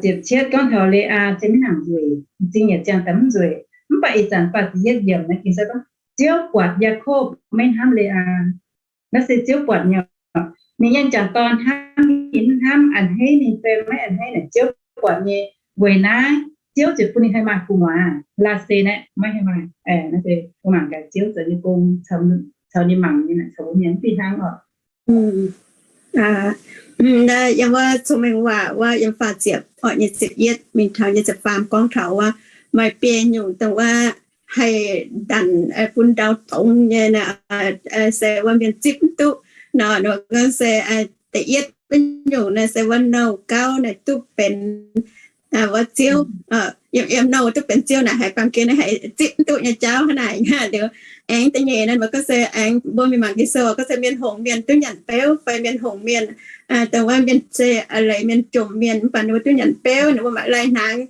ziepc cietv gorngv taux Le^aa se maiv nangc nzueic, m'zing yaac ziangh daaih mv nzueic. Mv baac ih zanc faah ziepc yietv yiemc naaiv Ging-Sou gorngv Ziouv buatc Yaakopv maiv hnamv Le^aa. Naaiv se Ziouv buatc nyei. Ninh nyei m'jangc dorn hnamv ninh mv hnamv, a'hneiv ninh fai maiv a'hneiv naaic Ziouv buatc nyei. Weic naaiv Ziouv ziouc bun ninh haih maaih gu'nguaaz. Laasen aeqv, maiv haih maaih. Naaiv se mbuo mangc gaax Ziouv zoux nyei gong caux ninh mangc nyei naaic caux mbuo mienh mv fih hnangv oc. Yiem wuov Cong-Mengh Waac wuov yiem faah ziepc, oc, nyic ziepc yietv mingh taux nyic ziepc faam gorngv taux wuov maaih biei nyungc dongh wuov haih ndanc bun ndau dongz nyei naaic, se wuov mienh zipv mv duqv nor. Nor gorngv se da'yietv wuov nyungc naaic se wuov nouh gauv naaic duqv benx wuov ziouv. Yiem, yiem nouh duqv benx ziouv naaic haiz baamh gen haiz zipv mv duqv nyei jauv hnangv naaic. Liuz aengx da'nyeic naaic mbuo gorngv se aengx mbuo mingh mangc Ging-Sou gorngv se mienh hongx mienh duqv nyanc beuv fai mienh hongx mienh, dongh wuov mienh se leiz mienh jomc mienh mv baac ninh mbuo duqv nyanc beuv, ninh mbuo maiv lai hnaangx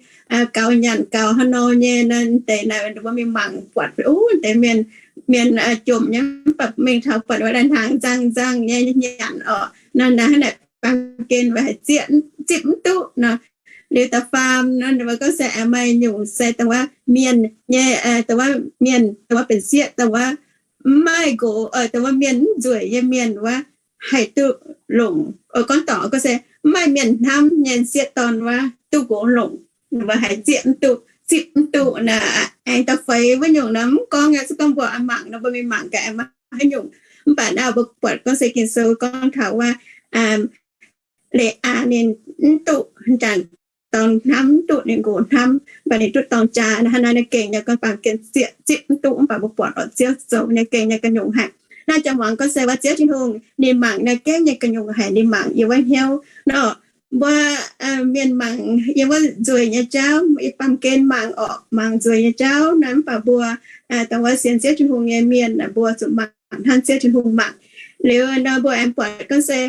gaux nyanc gaux haaix nor nyei. Naaiv deix naaic mbuo mingh mangc buatc, uh, deix mienh, mienh jomc nyei mv baac mingh taux buatc wuov lai hnaangx nzang nzang nyei nyanc oc. Nor naaiv hnangv naaic baamh gen mbuo haiz zieqv, zipv mv duqv nor. Liuz da'faam nor mbuo gorngv se aengx maaih nyungc se dongh wuov mienh nyei, dongh wuov mienh, dongh wuov benx sieqv, dongh wuov mv maaih nqox, dongh wuov mienh mv nzueic nyei mienh wuov haih duqv longc. Gorngv dorngc gorngv se mv maaih mienh hnamv nyei sieqv dorn wuov duqv nqox longc, mbuo haiz zieqv mv duqv, zipv mv duqv naaic. Aengx da'feix wuov nyungc nor mv gorngv nyei, se gorngv mbuo mangc nor mbuo mingh mangc gaax aengx maaih haaix nyungc. Mv baac naaiv mbuo buatc gorngv se Ging-Sou gorngv taux wuov Le^aa ninh mv duqv ndanc dorng hnamv, mv duqv ninh nqox hnamv, mv baac ninh duqv dorng jaa. Hnangv naaiv ninh gengh nyei gorngv baamh gen zieqv zipv mv duqv, mv baac mbuo buatc oc, Ziouv zoux nyei gengh nyei ga'nyungc haic. Naaiv jangx muangx gorngv se wuov Ziouv Tin-Hungh ninh mangc naaiv gengh nyei ga'nyungc haic, ninh mangc yiem wuov hnyouv nor. Mbuo mienh mangc yiem wuov nzueic nyei jauv, baamh gen mangc orqc, mangc nzueic nyei jauv naaiv, mv baac mbuo dongh wuov sienx Ziouv Tin-Hungh nyei mienh, mbuo zuqc mangc hnangv Ziouv Tin-Hungh mangc. Liuz nor mbuo aengx buatc gorngv se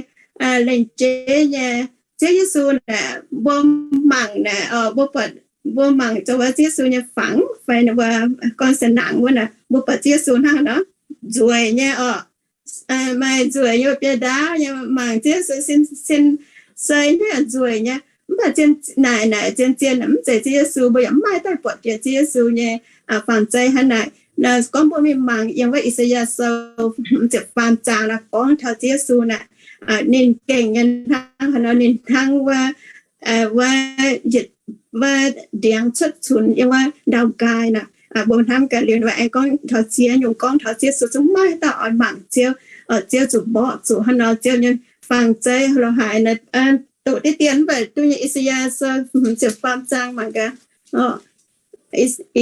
lengc jeiv nyei Ziouv Yesu naaic, mbuo mangc naaic, mbuo buatc, mbuo mangc zoux wuov Ziouv Yesu nyei fangx fai mbuo gorngv se nangc wuov naaic, mbuo buatc Ziouv Yesu hnangv nor, nzueic nyei orqc, maaih nzueic nyei, biaa ndaauv nyei, mangc Ziouv Yesu sin, sin sei nyei, nzueic nyei. Mv baac zien naaic, naaic zien-zien mv zeiz Ziouv Yesu, mbuo yaac mv maaih daaih buatc jiex Ziouv Yesu nyei fangx zeiv hnangv naaic. Gorngv mbuo mingh mangc yiem wuov I^saa^yaa Sou hmz ziepc faam zaang nor, gorngv taux Ziouv Yesu naaic, ninh gengh nyei hnangv haaix nor, ninh hnangv wuov, wuov, wuov ndiangx cuotv cunx yiem wuov ndau-nqaai naaic. Mbuo hnamv gaax liuz, aengx gorngv taux ziex nyungc, gorngv taux Ziouv Yesu zungv maiv dauh oix mangc Ziouv, Ziouv zuqc mborqv zuqc hnangv nor, Ziouv nyei fangx zeiv lorz haaix naaic, doqc diqv dien mv baac duqv nyei. I^saa^yaa Sou hmz ziepc faam zaang mangc gaax.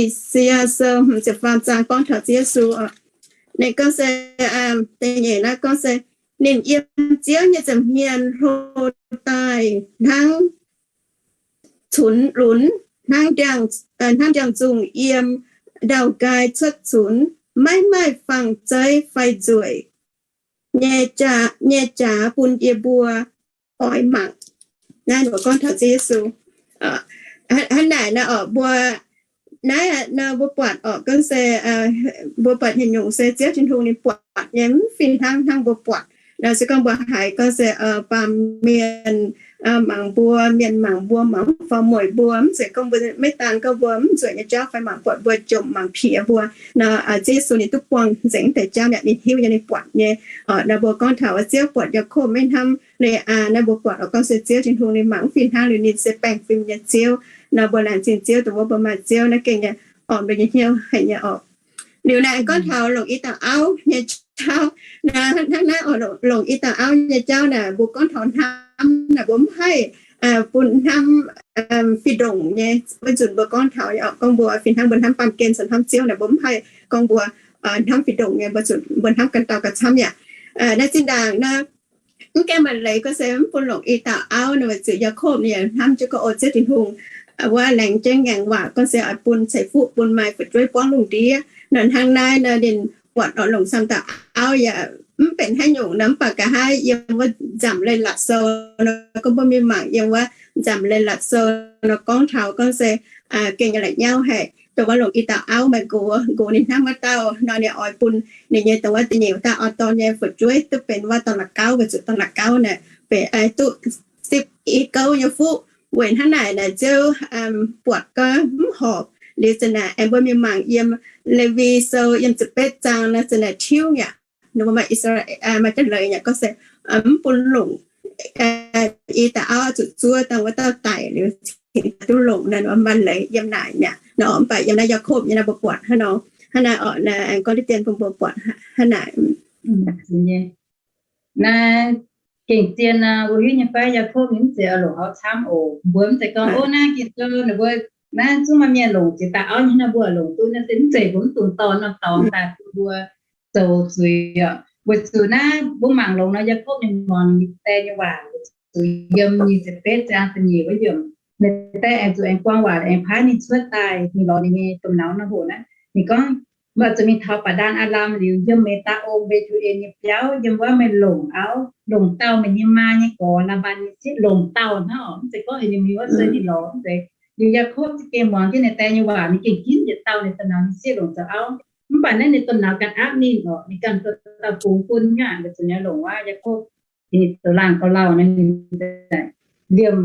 I^saa^yaa Sou hmz ziepc faam zaang gorngv taux Ziouv Yesu. Ninh gorngv se, da'nyeic naaiv gorngv se, ninh yiem Ziouv nyei nza'hmien hlo daaih hnangv cunx lunx, hnangv ndiangx-zungh yiem ndau-nqaai cuotv cunx, maiv maaih fangx zeiv fai nzueic nyei jaax bun yie mbuo oix mangc. Naaiv mbuo gorngv taux Ziouv Yesu. Hnangv naaic nor orqc, mbuo, naaiv nor mbuo buatc orqc, gorngv se mbuo buatc nyei nyungc se Ziouv Tin-Hungh ninh buatc nyei mv fih hnangv hnangv mbuo buatc. Nor se gorngv mbuo haiz gorngv se baamh mienh mangc mbuo, mienh mangc mbuo, mangc faaux mueic mbuo, mv zeiz gorngv mbuo, maiv daan gorngv mbuo mv nzueic nyei jauv fai mangc buatc mbuo jomc mangc piex mbuo nor, Ziouv Yesu ninh duqv buangh nzengc deix jauv mi'aqv, ninh hiuv nyei, ninh buatc nyei. Nor mbuo gorngv taux Ziouv buatc Yaakopv maiv hnamv Le^aa, naaiv mbuo buatc orqc, gorngv se Ziouv Tin-Hungh ninh mangc mv fih hnangv liuz ninh se baengh fim nyei Ziouv. Nor mbuo laengz zingh Ziouv dongh wuov mbuo maaih Ziouv naaiv gengh nyei orqc, mbuo nyei hnyouv haic nyei orqc. Liuz naaiv gorngv taux longc i dauh auv nyei jauv. Hnangv naaiv orqc, longc i dauh auv nyei jauv naaic, mbuo gorngv taux hnamv naaic, mbuo mv haih bun hnamv fih ndongc nyei. Wuov nzunc mbuo gorngv taux orqc, gorngv mbuo fih hnangv mbuo hnamv baamh gen caux hnamv Ziouv naaic, mbuo mv haih gorngv mbuo hnamv fih ndongc nyei, mbuo zuqc mbuo hnamv ganh dauh ganh camv yaac. Naaiv zinh ndaangc naaiv mv gaengh maaih leiz gorngv se mv bun longc i dauh auv nor, weic zuqc Yaakopv ninh yaac hnamv jienv gorngv, o Ziouv Tin-Hungh, wuov laengz jienv ngaengc waac gorngv se oix bun ceix fuqv bun maaih fu'jueiv buangv lungh ndiev nor. Hnangv naaiv nor ninh buatc orqc, longc camv dauh auv yaac mv benx haaix nyungc nor, mv baac nqa'haav yiem wuov Nzamc Leiz-Latc Sou nor, gorngv mbuo mingh mangc yiem wuov Nzamc Leiz-Latc Sou nor gorngv taux gorngv se gengh nyei la'nyauv haic, dongh wuov longc i dauh auv maaih nqox, nqox ninh hnamv wuov dauh nor, ninh oix bun ninh nyei dongh wuov da'nyeic dauh auv-dorn nyei fu'jueiv duqv benx wuov dorn la'gauv, weic zuqc dorn la'gauv naaic benx duqv sipv i gouv nyei fuqv. Weic hnangv naaic naaic Ziouv buatc gorngv mv horpc. Liuz zanc naaic aengx mbuo mingh mangc yiem Lewi Sou yiem ziepc betv zaang nor, zanc naaic tiuv yaac, ninh mbuo maaih I^saa^laa^en maaih jaav leiz yaac gorngv se mv bun longc i dauh auv zuqc zuov dangh wuov dauh daic liuz, cingx duqv longc naaic, maaih leiz yiem naaic mi'aqv nor. Mv baac yiem naaiv Yaakopv nyei naaiv mbuo buatc hnangv nor. Hnangv naaiv orqc, aengx gorngv diqv dien bun mbuo buatc hnangv naaic. Naaiv gengh zien nor, mbuo hiuv nyei fai Yaakopv ninh mv zeiz oix longc auv camv oc. Mbuo mv zeiz gorngv, o, naaiv Ging-Sou ninh mbuo naaiv zungv maaih mienh longc ziex dauh auv nyei, naaiv mbuo longc duqv. Naaiv se mv zeiz, mbuo mv dungx dorh norm dorngx daaih bun mbuo zoux zuiz oc. Weic zuqc naaiv mbuo mangc longx nor, Yaakopv ninh muangx ninh die nyei waac, weic zuqc yiem nyic ziepc betv zaang da'nyeic wuov yiemc, ninh die aengx zuqc aengx buang waac aengx paaiv ninh cuotv daaih mingh lorz ninh nyei domh nauz nor hoc naaiv. Ninh gorngv, mv baac zuqc mingh taux Baac^ndaan Aa^lam liuz, yiem Meiv^taa^on, Mbe^tu^en nyei biauv, yiem wuov meih longc auv, longc dauh meih nyei maa nyei gorx, Laa^mbaan nyei sieqv, longc dauh hnangv oc. Mv zeiz gorngv ninh mingh wuov se ninh lorz, mv zeiz. Liuz Yaakopv za'gengh muangx jienv ninh die nyei waac, ninh gengh ginv yietc dauh ninh domh nauz nyei sieqv longc zoux auv. Mv baac naaiv ninh domh nauz ganh aapv ninh oc, ninh ganh dorh dauh fungx bun nyei aqv. Weic zuqc ninh longc wuov Yaakopv, ninh zoux laangh gauh lauh nor, ninh liemh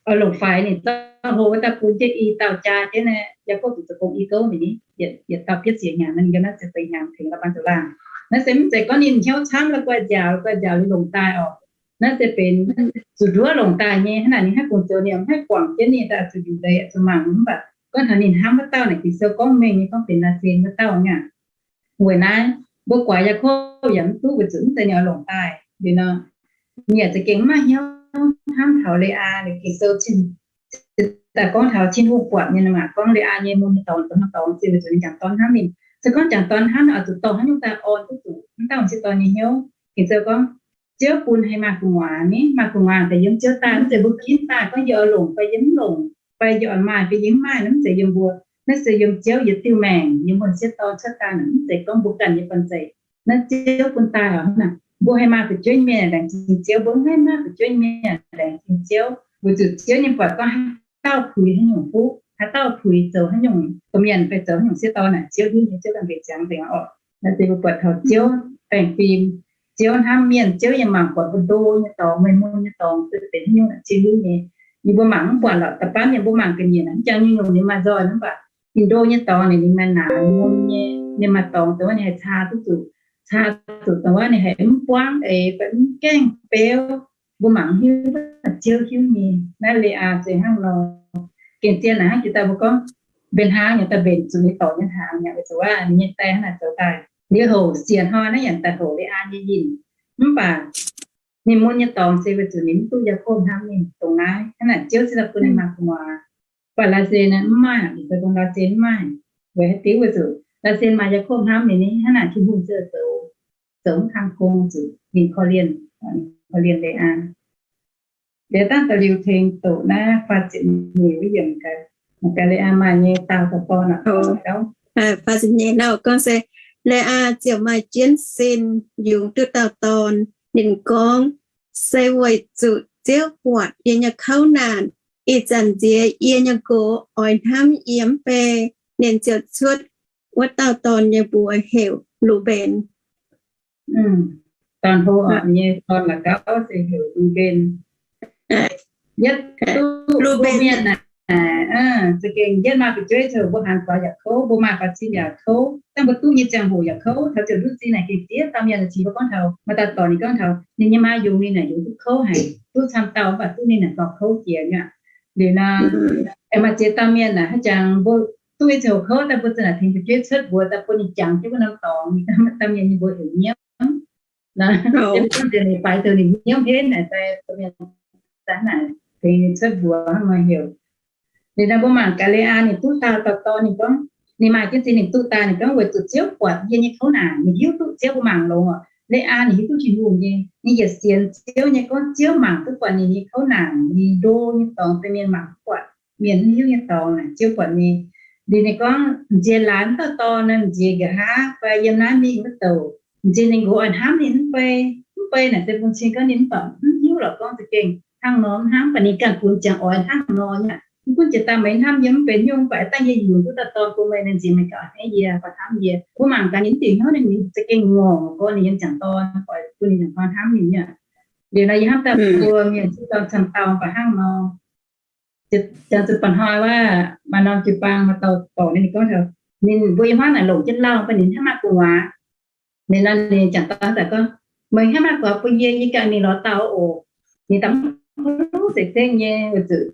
oix longc faix ninh zorqv hlo wuov dauh bun jienv i dauh jaa jienv naaiv. Yaakopv zuqc zoux gong i gouv mingh ni, yietc dauh bietv ziec hnyangx, ninh yiem naaiv ziepc feix hnyangx tengx Laa^mbaan zoux laangh. Naaiv se mv zeiz gorngv ninh hnyouv camv la'guaih nziaauc, la'guaih nziaauc liuz longc daaih oc. Naaiv se benx zuqc nduov longc daaih nyei. Hnangv naaic ninh haih gong-zoux, ninh mv haih guangc jienv ninh daaih zuqc liuc leiz zuqc mangc. Mv baac gorngv taux ninh hnamv wuov dauh naaic, Ging-Sou gorngv mengh nyei gorngv benx laaix zinh wuov dauh nyei aqv. Weic naaiv mbuo guaax Yaakopv yaac mv duqv, weic zuqc mv zeiz ninh oix longc daaih liuz nor, ninh yaac za'gengh mv maaih hnyouv hnamv taux Le^aa. Liuz Ging-Sou cin daaih gorngv taux Tin-Hungh buatc nyei nor maah, gorngv Leaa nyei mun nyei dorngx, zoux hnangv dorngx se weic zuqc ninh jangc dorn hnamv ninh. Se gorngv jangc dorn hnamv ninh oix zuqc dorh haaix nyungc daaih orn duqv zuqc, hnangv dauh m'sieqv dorn nyei hnyouv. Ging-Sou gorngv, Ziouv bun haaix maaih gu'nguaaz ni, maaih gu'nguaaz daaih yiem Ziouv daaih, mv zeiz mbuo ginv daaih gorngv yie oix longc fai yie mv longc, fai yie oix maaih fai yie mv maaih, mv zeiz yiem mbuo. Naaiv se yiem Ziouv yietc diuh maengc, yiem m'sieqv dorn cuotv daaih, mv zeiz gorngv mbuo ganh nyei banh zeic. Naaiv Ziouv bun daaih oc. Mbuo haih maaih fu'jueiv mienh laengz zingh Ziouv, mbuo mv haih maaih fu'jueiv mienh laengz zingh Ziouv, weic zuqc Ziouv nyei buatc gorngv haaix dauh puix haaix nyungc fuqv, haaix dauh puix zoux haaix nyungc domh mienh fai zoux haaix nyungc sieqv dorn naaic, Ziouv hiuv nyei, Ziouv ganh mbenc ziangx nzengc oc. Naaiv se mbuo buatc taux Ziouv baengh fim, Ziouv hnamv mienh, Ziouv yaac mangc buatc mbuo ndo nyei dorngx, meih mun nyei dorngx se benx haaix nyungc naaic, Ziouv hiuv nyei. Yie mbuo mangc mv buatc lorqc, da'faanh mienh mbuo mangc ga'nyiec naaic, mv jangx nyungc-nyungc ninh maaih nzoih mv baac ninh ndo nyei dorngx naaic ninh maaih naaic mun nyei, ninh maaih dorngx dongh wuov ninh haih caa duqv zuqc, caa zuqc dongh wuov ninh haih mv buangv eix fai mv gaengh beuv. Mbuo mangc hiuv, Ziouv hiuv nyei. Naaiv Leaa se hnangv nor. Gengh zien naaic hnangv jiex daaih mbuo gorngv mbenc hnaangx yaac daaih mbenc zuqc ninh dorngx nyei hnaangx yaac weic zuqc wuov ninh nyei die hnangv naaic zoux daaih. Liuz hoc siec hnoi naaiv yaac daaih hoc Leaa nyei yinh. Mv baac ninh mun nyei dorngx se weic zuqc ninh mv duqv Yaakopv hnamv ninh dongh naaiv. Hnangv naaic Ziouv se daaih bun ninh maaih gu'nguaaz. Mv baac Laasen naaiv mv maaih, ninh se dongh Laasen mv maaih. Weic haaix diuc? Weic zuqc Laasen maaih Yaakopv hnamv ninh, hnangv naaic Tin-Hungh se zoux, zoux mv kang gong zuqc ninh korv-lienh, korv-lienh Leaa. Liuz dangh da'liuz tengx doqc naaiv faah ziepc nyeic wuov yiemc gaax, gaax Leaa maaih nyei daauh dauh dorn aqv. Faah ziepc nyeic nor gorngv se, Leaa ziouc maaih jienv sin, yungz duqv dauh dorn. Ninh gorngv, Se weic zuqc Ziouv buatc yie nyei kouv naanc, ih zanc nziex yie nyei nqox oix hnamv yie mv bei. Ninh ziouc cuotv wuov dauh dorn nyei mbuox heuc Lu^mben. Dorn hlo nyei dorn la'gauv se heuc Lu^mben. Yietv duqv mienh naaic, za'gengh yietv maaih fu'jueiv zoux mbuo hanc faaux yaac kouv, mbuo maaih faaux zinh yaac kouv, dangh mbuo duqv nyei ziangh hoc yaac kouv. Taux ziouc ndutv zinh naaic gengh ziex dauh mienh cingx mbuo gorngv taux maaih dauh dorc ninh gorngv taux ninh nyei maa yungz ninh naaic yungz duqv kouv haic, duqv camv dauh mv baac duqv ninh naaic dorh kouv jiex nyei. Liuz nor, aengx maaih ziex dauh mienh naaic haaix jangx mbuo duqv nyei ziangh hoc kouv daaih mbuo za'naaic tengx fu'jueiv cuotv mbuox daaih bun ninh jangx jienv wuov norm dorngx, dauh mienh nyei mbuox heuc Nyiemv. Nyiemv nzengc, ninh faix zoux ninh Nyiemv henv naaic, daaih mienh daaih naaic tengx ninh cuotv mbuox hnangv nor heuc. Liuz nor mbuo mangc gaax Leaa ninh duqv dauh dauh dorn, ninh gorngv, ninh maaih jienv zinh ninh duqv daaih, ninh gorngv, Weic zuqc Ziouv buatc yie nyei kouv naanc. Ninh hiuv duqv Ziouv, mbuo mangc longx oc. Leaa ninh hiuv duqv Tin-Hungh nyei, ninh yietc sienx Ziouv nyei, gorngv Ziouv mangc duqv buatc ninh nyei kouv naanc, ninh ndo nyei dorngx deix mienh mangc duqv buatc, mienh mv hiuv nyei dorngx naaic Ziouv buatc nyei. Liuz ninh gorngv, M'nziex laanh dauh dorn naaic, m'nziex nqa'haav fai yiem naaiv mingh wuov douc, m'nziex ninh nqox oix hnamv ninh mv bei, mv bei naaic se bun cing gorngv ninh mv baac mv hiuv lorqc gorngv za'gengh hnangv nor mv hnamv, mv baac ninh ganh funx ziangx oix hnangv nor nyei. Mv gunv jiex daaih meih hnamv yie mv benx nyungc, mv baac dangh yie yungz duqv dauh dorn bun meih, ninh nziex meih gaax a'hneiv yie, fai hnamv yie. Mbuo mangc gaax ninh mv dingc hnyouv, ninh za'gengh ngorc gorngv ninh yiem ziangx dorn, oix bun ninh ziangx dorn hnamv ninh nyei. Liuz nor yie hnamv daaih mbuo mienh sieqv dorn camv dauh mv baac hnangv nor. Jangx zuqc mba'hnoi wuov maaih norm jiu-baang maaih dauh dorc ninh gorngv taux ninh mbuo yiem hmuangv naaic longc jienv lauh, mv baac ninh hnangv maaih gu'nguaaz. Ninh nor ninh jangx dorn daaih gorngv, Meih hnangv maaih gu'nguaaz bun yie, yie ganh mingh lorz dauh oc. Ninh daaih mv kouv sekv-sekv nyei, weic zuqc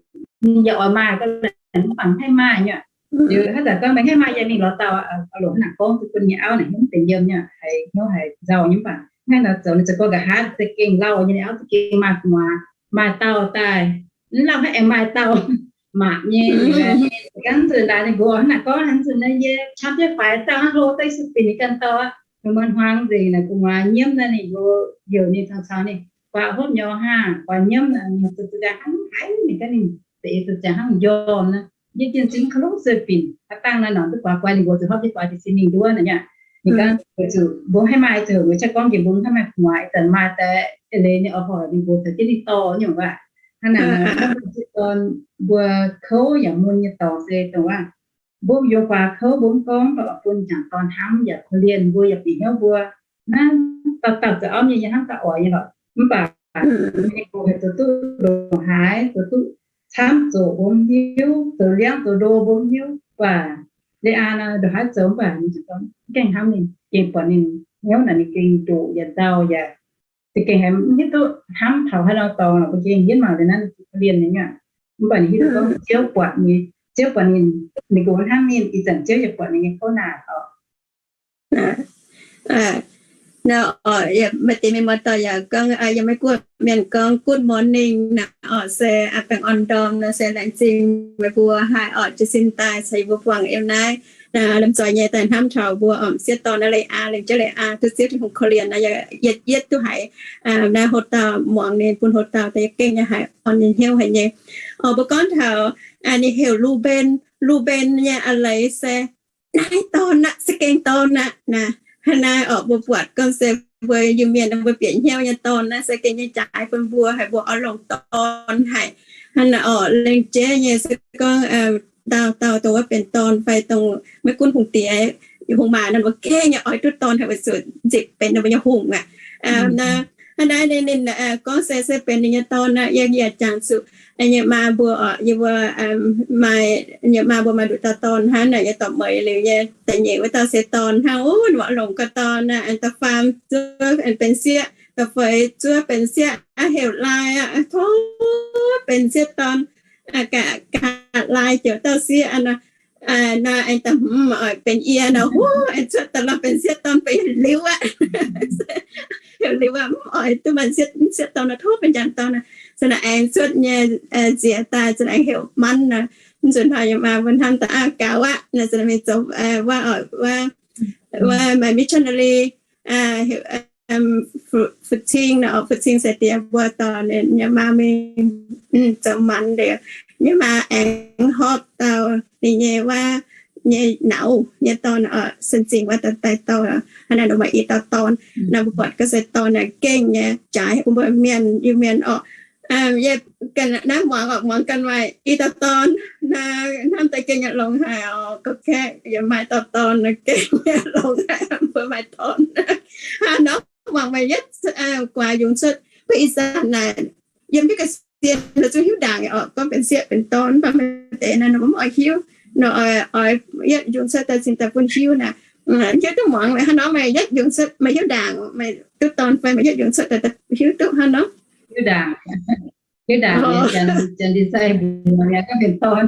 ninh yaac oix maaih, gorngv mv baac mv haih maaih nyei. Liuz hnangv daaih gorngv, Meih haih maaih, yie mingh lorz dauh. Oix longc hnangv naaic gorngv bun nyei auv naaic hnyouv mv benx yiem nyei, haiz hnyouv haiz nzauh nyei, mv baac hnangv nor zoux ninh zoux gorngv nqa'haav za'gengh lauh nyei, ninh auv za'gengh maaih gu'nguaaz, maaih dauh daaih, mv lauh hnangv aengx maaih dauh mangc nyei. Ganh zuqc daaih ninh mbuo hnangv naaic gorngv, Hnangv zuqc naaiv yie camv jienv faix dauh hnangv, hlo daaih se binc ninh ganh dorh aqv. Ninh muonz hmuangx nzengc naaic gu'nguaaz Nyiemv naaiv, ninh mbuo heuc ninh caux caux ninh guaax hopv nyorx hnangv, guaax Nyiemv, ninh zuqc zuqc jaax hnangv haiz ninh ganh ninh deix zuqc jaax hnangv njormh naaiv. Yie jienh zingx ka'lungv sueih binc, aav dangh naaiv nor duqv guaax guaax ninh mbuo zuqc hopv jienv guaax jiez sin mingh nduov naaic nyei. Ninh gorngv, Weic zuqc mbuo haih maaih zoux, mbuo qaqv gorngv njiec mbuo haih maaih gu'nguaaz, ih zanc maaih daaih eix leiz ninh oix hoic ninh mbuo caux jienv ninh dorh nyungc waac. Hnangv naaic, mbuo kouv yaac mun nyei dorngx se dongh waac, mbuo yungz guaax kouv mbuo mv gorngv, mv baac bun jangc dorn hnamv yaac korv-lienh mbuo yaac bieqc hnyouv mbuo. Naaiv dauh dauh zoux auv nyei yie hnamv daaih oix nyei lorqc. Mv baac ninh mbuo haih zoux duqv ndongc haaix, zoux duqv camv zoqc mbuo mv hiuv, zoux liangv zoux ndo mbuo mv hiuv. Mv baac Leaa nor ndongc haaix zoux mv baac ninh mv gaengh hnamv ninh, gengh buatc ninh hnyouv naaic ninh gengh ndoqc yaac nzauh yaac za'gengh haiz mv hiuv duqv hnamv taux haaix nor dorngx lorqc, mbuo gengh yietv mangc liuz naaiv ninh korv-lienh nyei nyuoqc. Mv baac ninh hiuv duqv gorngv Ziouv buatc nyei, Ziouv buatc ninh, ninh nqox hnamv ninh, ih zanc Ziouv yaac buatc ninh nyei kouv naanc oc. Maaih deix mienh muoz-doic yaac gorngv, yiem Meiv Guoqv mienh gorngv good morning naaic orqc, se baengh orn ndorm nor, se laengz zingh meih mbuo haih orqc jiez sin daaih caux yie mbuo buangh yiem naaiv lomh nzoih nyei daaih hnamv taux mbuo orqc, m'sieqv dorn naaiv leiz aa, lengc jeiv leiz aa duqv Ziouv Tin-Hungh korv-lienh nor, yietv yietv duqv haiz naaiv hoc dauh muangx ninh bun hoc dauh daaih gengh nyei haih orn nyei hnyouv haic nyei. Orqc, mbuo gorngv taux ninh heuc Lu^mben. Lu^mben nyei a'leiz se naaiv dorn aqv, se gengh dorn aqv naaic. Hnangv naaiv orqc, mbuo buatc gorngv se mbuo Iu-Mienh mbuo bieqc hnyouv nyei dorn naaiv se gengh nyei jaaix bun mbuo haic, mbuo oix longc dorn haic. Hnangv naaic orqc, lengc jeiv nyei se gorngv dauh dauh dongh wuov benx dorn fai dongh maiv gunv hungh diex, hungh maa nor, mbuo gengh nyei oix duqv dorn haic weic zuqc nzipc benx ninh mbuo nyei hungh aqv. Hnangv naaiv ninh, ninh gorngv se, se benx ninh nyei dorn aqv. Yie, yie jangx zuqc yie maa mbuo orqc, yie mbuo maaih, yie maa mbuo maaih nduqc dauh dorn hnangv naaic, yie dorh mueiz liuz nyei da'nyeic wuov dauh se dorn hnangv. Ov, mbuo longc gau dorn aqv, aengx da'faam zuov aengx benx sieqv, da'feix zuov benx sieqv aqv, heuc Lai aqv, tov benx sieqv dorn, gaax Lai joux dauh sieqv aqv nor. Nor aengx da'hmz oix benx yie nor, ov, aengx cuotv daaih lorh benx sieqv dorn fai liuz aqv. Heuc liuz aqv, mv oix duqv maaih sieqv dorn nor, tov benx njang dorn aqv. Se nor aengx cuotv nyei nziex daaih, se nor aengx heuc Manv nor. Mv nzunc hnoi yie maa mbuo hnamv daaih aqv, gaux aqv nor, se nor mingh zoux wuov, wuov maaih missionary, heuc Fu-Cing nor, Fu-Cing se diex mbuo dorh ninh nyei maa mingh zoux Manv liuz, nyei maa aengx horpc dauh ninh nyei wuov nyei nauz nyei dorn, Sen Zingh wuov daaih dorh. Hnangv naaic nor maaih i dauh dorn. Nor mbuo buatc ga'sie dorn naaic gengh nyei jaaix bun mbuo mienh, Iu-Mienh orqc. Yie ganh naaiv muangx orqc, muangx ganh maaih i dauh dorn. Naaiv hnamv daaih gengh nyei longx haic orqc. Ga'kaeqv yie maaih dauh dorn, gengh nyei longx haic mbuo maaih dorn. Hnangv nor muangx meih yietv guaax yungz cuotv mbuo ih zanc naaic, yiem mbuo ga'sie nor zungv hiuv ndaangc orqc, gorngv benx sieqv benx dorn, mv baac maaih deix naaic nor mv oix hiuv, nor oix yietv yungz cuotv daaih cingx daaih bun hiuv naaic. Hiuv duqv muangx meih hnangv nor, meih yietv yungz cuotv meih hiuv ndaangc meih duqv dorn fai meih yietv yungz cuotv daaih hiuv duqv hnangv nor. Hiuv ndaangc, hiuv ndaangc, janx ndin sai mbuox yaac gorngv benx dorn.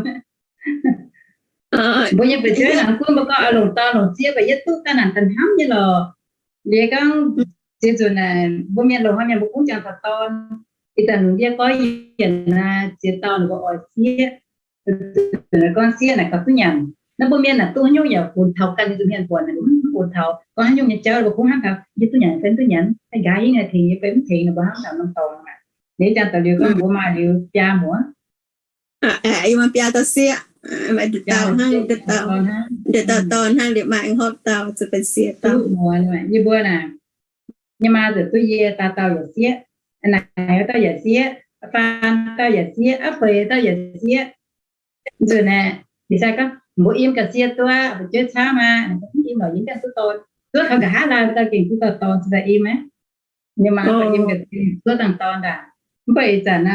Mbuo nyei fu'jueiv naaic gunv mbuo gorngv oix longc dorn longc sieqv, mv baac yietv duqv daaih naaic daaih hnamv nyei lorqc. Liuz gorngv ziex nzunc naaic mbuo mienh longc haaix mienh mbuo gunv jangx taux dorn. Ih zanc lungh ndiev goiv yienc naaic ziex dauh ninh mbuo oix sieqv. Gorngv sieqv naaic gauh duqv nyanc. Naaiv mbuo mienh naaic duqv haaix nyungc yaac funx taux ganh nyei nza'hmien buonc naaic mv funx taux. Gorngv haaix nyungc nyei jauv mbuo gunv hnamv taux yie duqv nyanc fai mv duqv nyanc, haih nqa'haav hingv haih tengx yie fai mv tengx, ninh mbuo hnamv taux norm dorngx naaic. Liuz jangx daaih liuz gorngv mbuo maaih liuz biaa muoz. Yie maaih biaa dauh sieqv, maaih nduqc dauh hnangv, nduqc dauh dorn hnangv, liuz maaih horpc dauh zuqc benx sieqv dauh. Yie mbuo naaic, nyei maa zuqc duqv yie dauh dauh yaac sieqv, naaic dauh yaac sieqv, faan dauh yaac sieqv, aav feix dauh yaac sieqv. Nzunc naaic, ih zanc gorngv mbuo im ga'sie duqv, fu'jueiv camv aqv, mv im lorqc, yie mv gaengh duqv dorn. Duqv taux nqa'haav laai dauh gengh duqv dauh dorn, cingx daaih im aqv. Nyei maa mbuo im ga'sie duqv dangh dorn daaih. Mv baac ih zanc,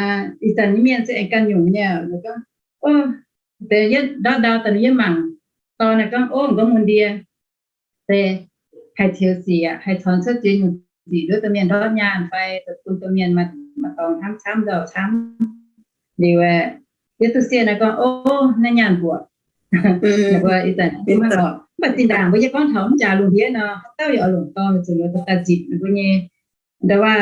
ih zanc nyei mienh se aengx ganh nyungc nyei, gorngv, deix yietv ndau ndau daaih yietv mangc dorn naaic gorngv, ov, gorngv mun ndie se haih ceux sic aqv, haih caux cuotv ziex nyungc sic nduov domh mienh ndortv nyaanh fai bun domh mienh maaih dorngx hnamv camv nzauh camv. Liuz, yietv duqv sieqv naaic gorngv, ov, naaiv nyaanh mbuoqc. Mv baac zinh ndaangc mbuo yie gorngv taux mv jaax lungh ndiev nor, haaix dauh yaac oix longc dorn zuqc daaih nzipc ninh mbuo nyei, ndau wuov,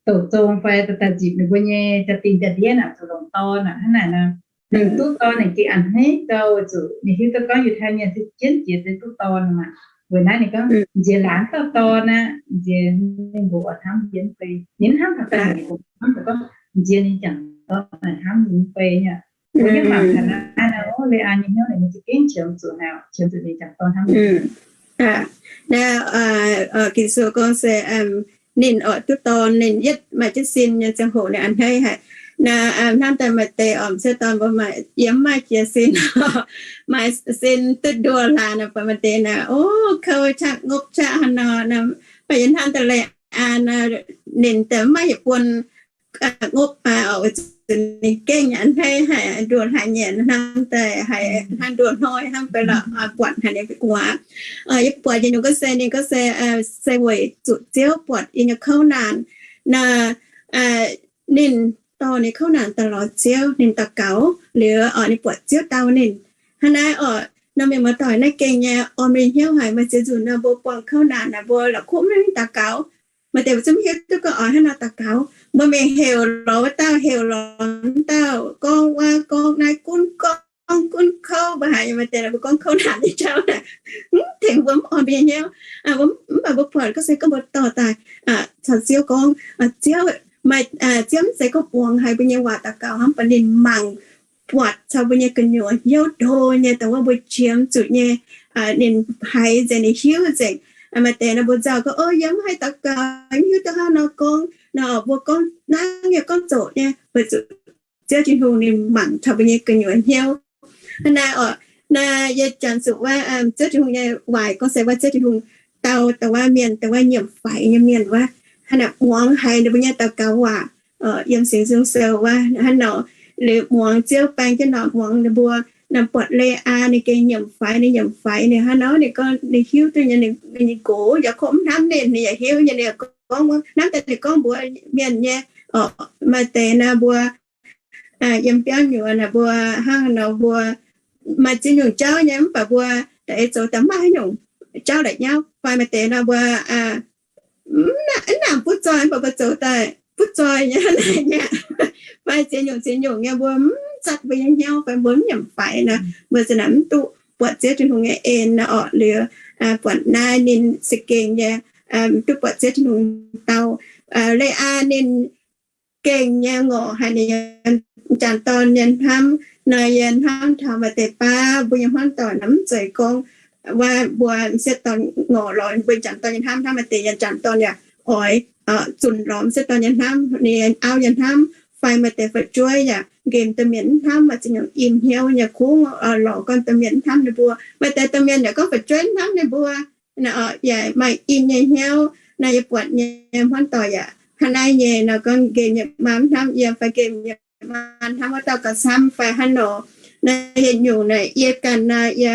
douc zong fai daaih nzipc ninh mbuo nyei jaa-dingh jaa-ndiev naaic zuqc longc dorn aqv. Hnangv naaic nor, ninh duqv dorn ninh gengh a'hneiv gau, weic zuqc ninh hiuv duqv gorngv Yiutai Mienh se jienv jiex se duqv dorn maah. Weic naaiv ninh gorngv, nziex laangz dauh dorn aqv, nziex ninh mbuo oix hnamv yie mv bei. Ninh hnamv taux daaih ninh mbuo hnamv taux gorngv nziex ninh jangc dorn hnamv ninh mv bei nyei. Mbuo yie mangc taux naaiv nor, Leih Aan nyei hnyouv ninh mbuo za'gengh qiemx zuqc naaic, qiemx zuqc ninh jangc dorn hnamv. Naaiv Ging-Sou gorngv se ninh oix duqv dorn, ninh yietv maaih jienv sin nyei ziangh hoc ninh a'hneiv haic. Naaiv hnamv daaih maaih deix m'sieqv dorn mbuo maaih yiem maaih jiex sin, maaih sin duqv nduoh hlaax nor, buatc maaih deix naaic, o, kouv qaqv, ngopv qaqv hnangv nor. Mv baac yie hnamv daaih Leih Aan, ninh daaih mv maaih yietc buonc ngopv, weic zuqc ninh gengh a'hneiv haic, nduoh hlaax nyieqc hnamv daaih haiz hnangv nduoh hnoi hnangv, beiv la'buatc haic ninh gu'nguaaz. Yie buatc yietc nyungc gorngv se ninh gorngv se, se weic zuqc Ziouv buatc yie nyei kouv naanc. Naaiv ninh dorh ninh kouv naanc daaih lorz Ziouv, ninh daux gaux liuz, ninh buatc Ziouv dau ninh. Hnangv naaiv oc, Nor mienh muoz-doic, naaiv gengh nyei orn mbuo nyei hnyouv haic. Maaih ziex nzunc nor mbuo buangh kouv naanc naaic, mbuo la'kuqv mv hiuv daux gaux. Maaih deix mbuo zungv mv hiuv duqv gorngv oix hnangv haaix nor daux gaux. Mbuo mingh heuc lorz wuov dauh, heuc lorz wuov dauh, gorngv wuov gorngv naaiv, gunv gorngv gunv kouv. Mbuo haiz maaih deix mbuo gorngv kouv naanc nyei jauv naaic, mv tengx mbuo, mv orn mbuo nyei hnyouv. Mv baac mbuo buatc gorngv se gorngv mbuo dorh daaih caux Ziouv gorngv, Ziouv, maaih, Ziouv mv zeiz gorngv muangx haiz mbuo nyei waac daux gaux hnangv, mv baac ninh mangc buatc caux mbuo nyei gu'nyuoz hnyouv ndo nyei, dongh wuov mbuo qiemx zuqc nyei, ninh haiz nzengc, ninh hiuv nzengc. Maaih deix nor mbuo nzauh gorngv, O, yie mv haih daux gaux, mv hiuv duqv hnangv nor gorngv. Nor mbuo gorngv hnangv nyei, gorngv zoqc nyei, weic zuqc Ziouv Tin-Hungh ninh mangc taux mbuo nyei gu'nyuoz hnyouv. Hnangv naaiv oc, naaiv yie janx zuqc wuov Ziouv Tin-Hungh nyei waaic gorngv se wuov Ziouv Tin-Hungh dau dongh wuov mienh, dongh wuov nyiemc faix nyei mienh wuov, hnangv naaic muangx haiz ninh mbuo nyei daux gaux waac yiem Singx Nzung Sou wuov hnangv nor, liuz muangx Ziouv baeng jienv nor, muangx ninh mbuo, nor buatc Le^aa ninh gengh nyiemc faix, ninh nyiemc faix ninh hnangv nor, ninh gorngv ninh hiuv duqv nyei, ninh nqox yaac kov mv hnamv ninh, ninh yaac hiuv nyei, ninh gorngv hnamv daaih ninh gorngv mbuox mienh nyei. Maaih deix nor mbuo yiem biauv nyuoz naaic mbuo hnangv nor mbuo maaih ziex nyungc jauv nyei, mv baac mbuo da'eix zoux daaih mv maaih haaix nyungc jauv la'nyauv. Fai maaih deix nor mbuo mv nangc butv zoih, mv baac mbuo zoux daaih butv zoih nyei hnangv naaic nyei. Fai ziex nyungc ziex nyungc nyei mbuo mv zatv mbuo nyei hnyouv, fai mbuo mv nyiemc faix nor, mbuo za'naaic mv duqv buatc Ziouv Tin-Hungh nyei en nor orqc. Liuz buatc naaiv ninh za'gengh nyei duqv buatc Ziouv Tin-Hungh dau. Le^aa ninh gengh nyei ngorc haic ninh nyei m'jangc dorn nyei hnamv. Nor yie hnamv taux maaih deix baav mbuo nyei hmuangv doic nor mv zeiz gorngv wuov mbuo m'sieqv dorn ngorc lorz mbuo m'jangc dorn nyei hnamv, hnamv maaih deix yie m'jangc dorn yaac oix zunc lorz m'sieqv dorn nyei hnamv, ninh auv nyei hnamv, fai maaih deix fu'jueiv yaac nqemh domh mienh mv hnamv, maaih ziex nyungc im hnyouv nyei kungx lorz gorn domh mienh mv hnamv ninh mbuo. Maaih deix domh mienh yaac gorngv fu'jueiv mv hnamv ninh mbuo. Yaac maaih im nyei hnyouv. Nor yie buatc nyei hmuangv doic yaac hnangv naaiv nyei nor, gorngv nqemh yie maa mv hnamv yie fai nqemh yie maa hnamv wuov dauh gauh camv fai hnangv nor. Naaiv yietc nyungc naaic yie ganh naaiv yie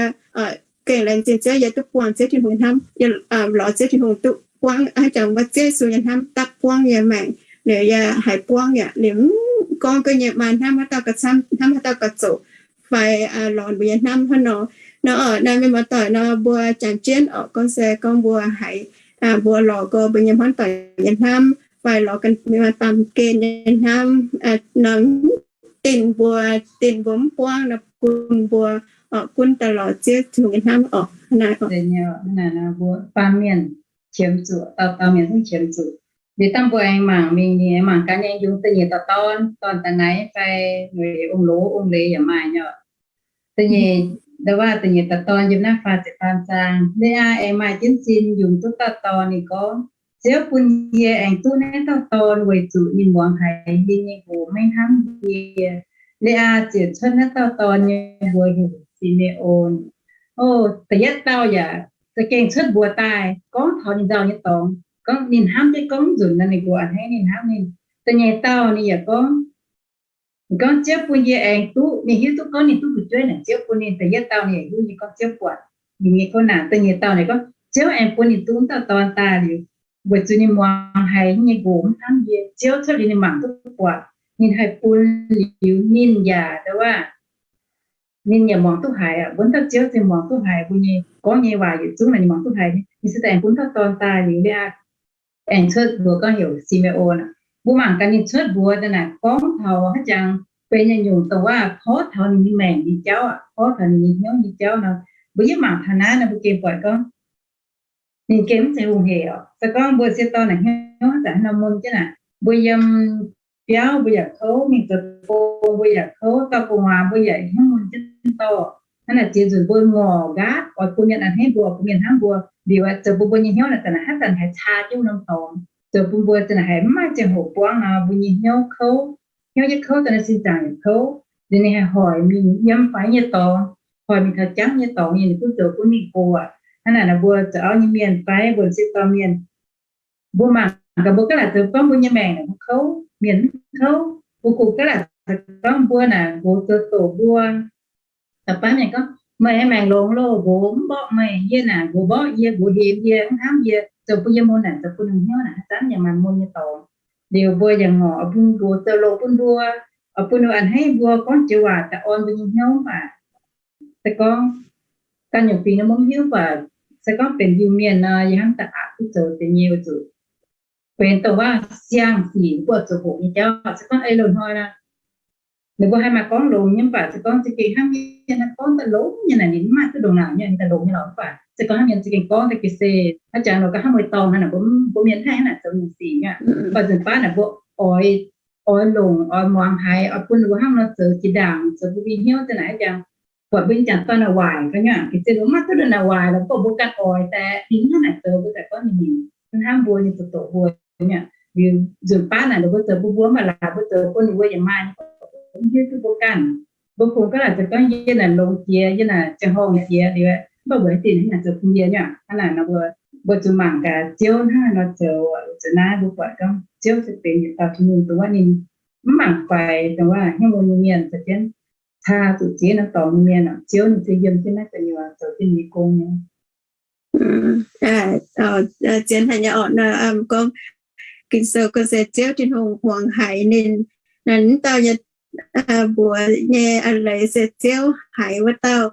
gengh laengz zingh Ziouv yie duqv buangh Ziouv Tin-Hungh hnamv, yie lorz Ziouv Tin-Hungh duqv buangv hnangv jangx wuov Ziouv Yesu nyei hnamv dapv buangv yie maengc. Liuz yie haiz buangv yaac liuz mv gorngv ga'nyei maa hnamv haaix dauh gauh camv, hnamv haaix dauh gauh zoqc, fai lorz mbuo nyei hnamv hnangv nor. Nor naaiv mienh muoz-doic nor mbuo jangx jienv orqc, gorngv se gorngv mbuo haiz mbuo lorz gorx mbuo nyei hmuangv doic nyei hnamv, fai lorz ganh mienh maaih baamh gen nyei hnamv nor, dinc mbuo, dinc mbuo mv buangv nor, bun mbuo orqc gunv daaih lorz Ziouv Tin-Hungh nyei hnamv orqc. Naaiv mbuo baamh mienh qiemx zuqc, dauh dauh mienh zungv qiemx zuqc. Liuz dangh mbuo aengx mangc mingh, ninh aengx mangc gaax nyei yungz da'nyeic dauh dorn, dorn da'naaiv fai ong-loz ong-leiz yaac maaih nyei. Da'nyeic, nda'waav da'nyeic dauh dorn yiem naaiv faah ziepc faam zaang. Le^aa aengx maaih jienv sin yungz duqv dauh dorn. Ninh gorngv, Ziouv bun yie aengx duqv naaiv dauh dorn weic zuqc ninh muangx haiz yie nyei nqox maiv hnamv yie. Le^aa ziouc cuotv naaiv dauh dorn nyei mbuox heuc Si^me^on. O, da'yietv dauh yaac za'gengh cuotv mbuox daaih gorngv taux ninh nzauh nyei dorngx, gorngv ninh hnamv jienv gorngv nzunc nor ninh mbuox a'hneiv ninh hnamv ninh. Da'nyeic dauh ninh yaac gorngv, gorngv, Ziouv bun yie aengx duqv. Ninh hiuv duqv gorngv ninh duqv fu'jueiv naaic Ziouv bun ninh. Da'yietv dauh ninh yaac hiuv nyei gorngv Ziouv buatc ninh nyei gouv naanc. Da'nyeic dauh ninh gorngv, Ziouv aengx bun ninh duqv wuov dauh dorn daaih liuz, weic zuqc ninh muangx haiz yie nyei nqox mv hnamv yie. Ziouv cuotv liuz ninh mangc duqv buatc, ninh haih bun liuz ninh yaac, nda'waav ninh yaac muangx duqv haiz aqv. Mbuo dauh Ziouv za'gengh muangx duqv haiz mbuo nyei gorngv nyei waac yietc zungv naaic ninh muangx duqv haiz. Ninh se daaih aengx bun dauh dorn daaih liuz, Le^aa aengx cuotv mbuox gorngv heuc Si^me^on aqv. Mbuo mangc gaax ninh cuotv mbuox daaih naaic gorngv taux haaix jangx benx nyungc-nyungc dongh waac porv taux ninh nyei maengc nyei jauv aqv, porv taux ninh nyei hnyouv nyei jauv nor. Mbuo yietv mangc taux naaiv nor mbuo gengh buatc gorngv ninh gengh mv zeiz hungh hec oc. Se gorngv mbuo sieqv dorn naaic hnyouv haaix zanc hnangv nor mun jienv naaic, mbuo yiem biauv mbuo yaac kouv, mingh zoux gong mbuo yaac kouv, dorh gu'nguaaz mbuo yaac hnyouv mun jienv dorh. Hnangv naaic ziex nzunc mbuo ngorc nqaatv oix bun mienh a'hneiv mbuo, bun mienh hnamv mbuo. Liuz aeqv, zoux bun mbuo nyei hnyouv naaic zanc naaic haaix zanc haiz caa jienv wuov norm dorngx, zoux bun mbuo zanc naaic haiz mv maaih ziangh hoc buangv nor, mbuo nyei hnyouv kouv. Hnyouv yietv kouv daaih nor sin zaangc yaac kouv. Liuz ninh haih hoic mingh yiem faix nyei dorngx, hoic mingh taux jangv nyei dorngx nyei, ninh gunv zoux gunv mingh go aqv. Hnangv naaic nor mbuo zoux auv nyei mienh fai mbuo m'sieqv dorn mienh, mbuo mangc gaax mbuo gaav laaic zoux gorngv mbuo nyei maengc naaic mbuo kouv, mienh mv kouv. Mbuo kungx gaav laaic zoux gorngv mbuo naaic nqox zoux doqc mbuo. Da'faanh mienh gorngv, meih nyei maengc longx loh, nqox mv mborqv meih. Yie naaic nqox mborqv yie, nqox hemx yie, mv hnamv yie. Zoux bun yie mun naaic, zoux bun ninh hnyouv naaic haaix zanc yaac maaih mun nyei dorngx. Liuz mbuo yaac ngorc bun nqox zoux loz bun mbuo, bun ninh a'hneiv mbuo, gorngv joux waac daaih orn mbuo nyei hnyouv mv baac se gorngv ganh nyungc fingx nor mv hiuv, mv baac se gorngv benx Iu-Mienh nor, yie hnamv daaih aqc duqv zoux deix nyei weic zuqc benx dongh wuov siang-sic mbuo zuqc hoqc nyei jauv. Se gorngv ei loz-hnoi nor, ninh mbuo haih maaih gorngv longx nyei, mv baac se gorngv za'gengh hnangv mienh naaiv gorngv daaih longx nyei naaic, ninh mv maaih duqv ndongc naaic nyei, ninh daaih longx nyei lorqc. Mv baac se gorngv hnangv mienh za'gengh gorngv daaih ga'sie, hnangv jangx nor, ga'hnangv mueiz-dorngh hnangv naaic, mbuo, mbuo mienh haih hnangv naaic zoux nyungc sic nyei. Mv baac nzunc baav naaic mbuo oix, oix longc, oix muangx haiz, oix bun ninh mbuo hnangv nor zoux jiex ndaangc, zoux mbuo mingh hnyouv za'naaic hnangv jangx, buatc mbuo nyei jangc dauh naaic waaic ga'naaiv nyei, ga'sie mbuo mv maaih duqv ndongc naaic waaic lorqc, mv baac mbuo ganh oix daaih, ninh hnangv naaic zoux mbuo daaih gorngv ninh hnamv mbuo nyei, zoux doqc mbuo nyei. Liuz nzunc baav naaic ninh mbuo zoux bun mbuo, mv baac laaix mbuo zoux bun ninh mbuo yaac maaih, mv hiuv duqv mbuo ganh. Mbuo kungx gaax naaic zoux gorngv yie naaic longx jiex, yie naaic ziangh horngh jiex liuz, mv baac mbuo haih dingh hnangv naaic zoux bun yie nyei. Hnangv naaic nor mbuo, mbuo zuqc mangc gaax Ziouv hnangv haaix nor zoux. Zuqc naaiv mbuo buatc gorngv Ziouv se benx yietc dauh Tin-Hungh, dongh wuov ninh mv mangc faix, dongh wuov hnyouv mbuo nyei mienh za'gengh caa zuqc ziex norm dorngx nyei mienh, Ziouv ninh se yiem jienv naaiv gu'nyuoz zoux jienv ninh nyei gong nyei. Zien haic nyei orqc. Gorngv Ging-Sou gorngv se Ziouv Tin-Hungh muangx haiz ninh, naaiv dauh nyei, mbuox nyei a'leiz se Ziouv haiz wuov dauh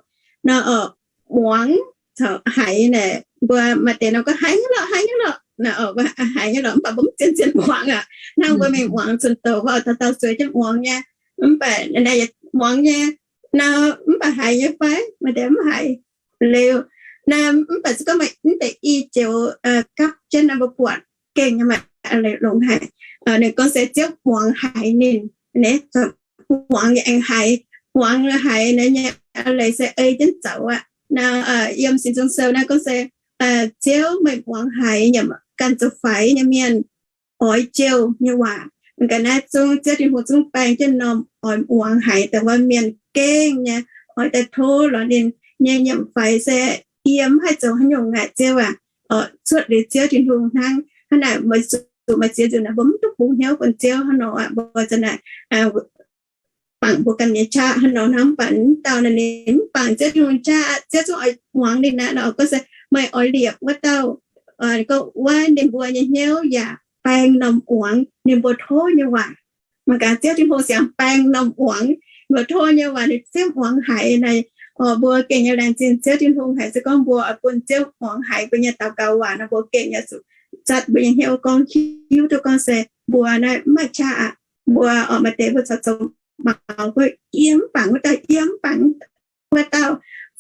nor orqc. Muangx caux haiz naaic, mbuo maaih deix nor gorngv haiz nyei lorqc, haiz nyei lorqc, haiz nyei lorqc, mv baac mbuo mv zien-zien muangx aqv. Hnangv mbuo mingh muangx zunh doz wuov, dauh dauh sueih jienv muangx nyei, mv baac naaiv muangx nyei nor, mv baac haiz nyei fai? Maaih deix mv haiz. Liuz naaiv mv baac se gorngv maaih mv deix i joux gapv jienv nor mbuo buatc gengh nyei, maaih a'leiz longx haic. Ninh gorngv se Ziouv muangx haiz ninh, muangx nyei aengx haiz, muangx haiz naaiv nyei a'leiz se ei jienv zoux aqv. Naaiv yiem Singx Nzung Sou naaiv gorngv se, Ziouv, meih muangx haiz nyiemc ganh zoux faix nyei mienh oix jouh nyei waac. Ga'naaiv zungv Ziouv Tin-Hungh zungv baeng jienv norm oix muangx haiz dongh wuov mienh gengh nyei, oix daaih tov lorz ninh nyei nyiemc faix se, yie mv haih zoux haaix nyungc aqv, Ziouv aac. Cuotv liuz Ziouv Tin-Hungh hnangv. Hnangv naaic, meih zuqc maaih ziex nzunc naaic mbuo mv duqv bungx hnyouv bun Ziouv hnangv nor aqv. Mbuo za'naaic bangc mbuo ganh nyei qaqv hnangv nor hnangv. Mv baac naaiv dauh naaic ninh mv bangc Ziouv Tin-Hungh qaqv aqv. Ziouv zungv oix muangx ninh aqv nor, gorngv se meih oix liepc wuov dauh, gorngv wuov ninh mbuo nyei hnyouv yaac baeng norm muangx ninh mbuo tov nyei waac. Mangc gaax, Ziouv Tin-Hungh siang baeng norm muangx mbuo tov nyei waac, ninh zungv muangx haiz naaic. Oc, mbuo gengh nyei laengz zingh Ziouv Tin-Hungh haic. Se gorngv mbuo oix bun Ziouv muangx haiz mbuo nyei daux gaux waac nor, mbuo gengh nyei zuqc zatv mbuo nyei hnyouv gorngv hiuv duqv gorngv se mbuo naaiv mv maaih qaqv aqv. Mbuo oc, maaih deix mbuo corc zoux maux, mbuo yiem mv bangc wuov dauh, yiem mv bangc wuov dauh,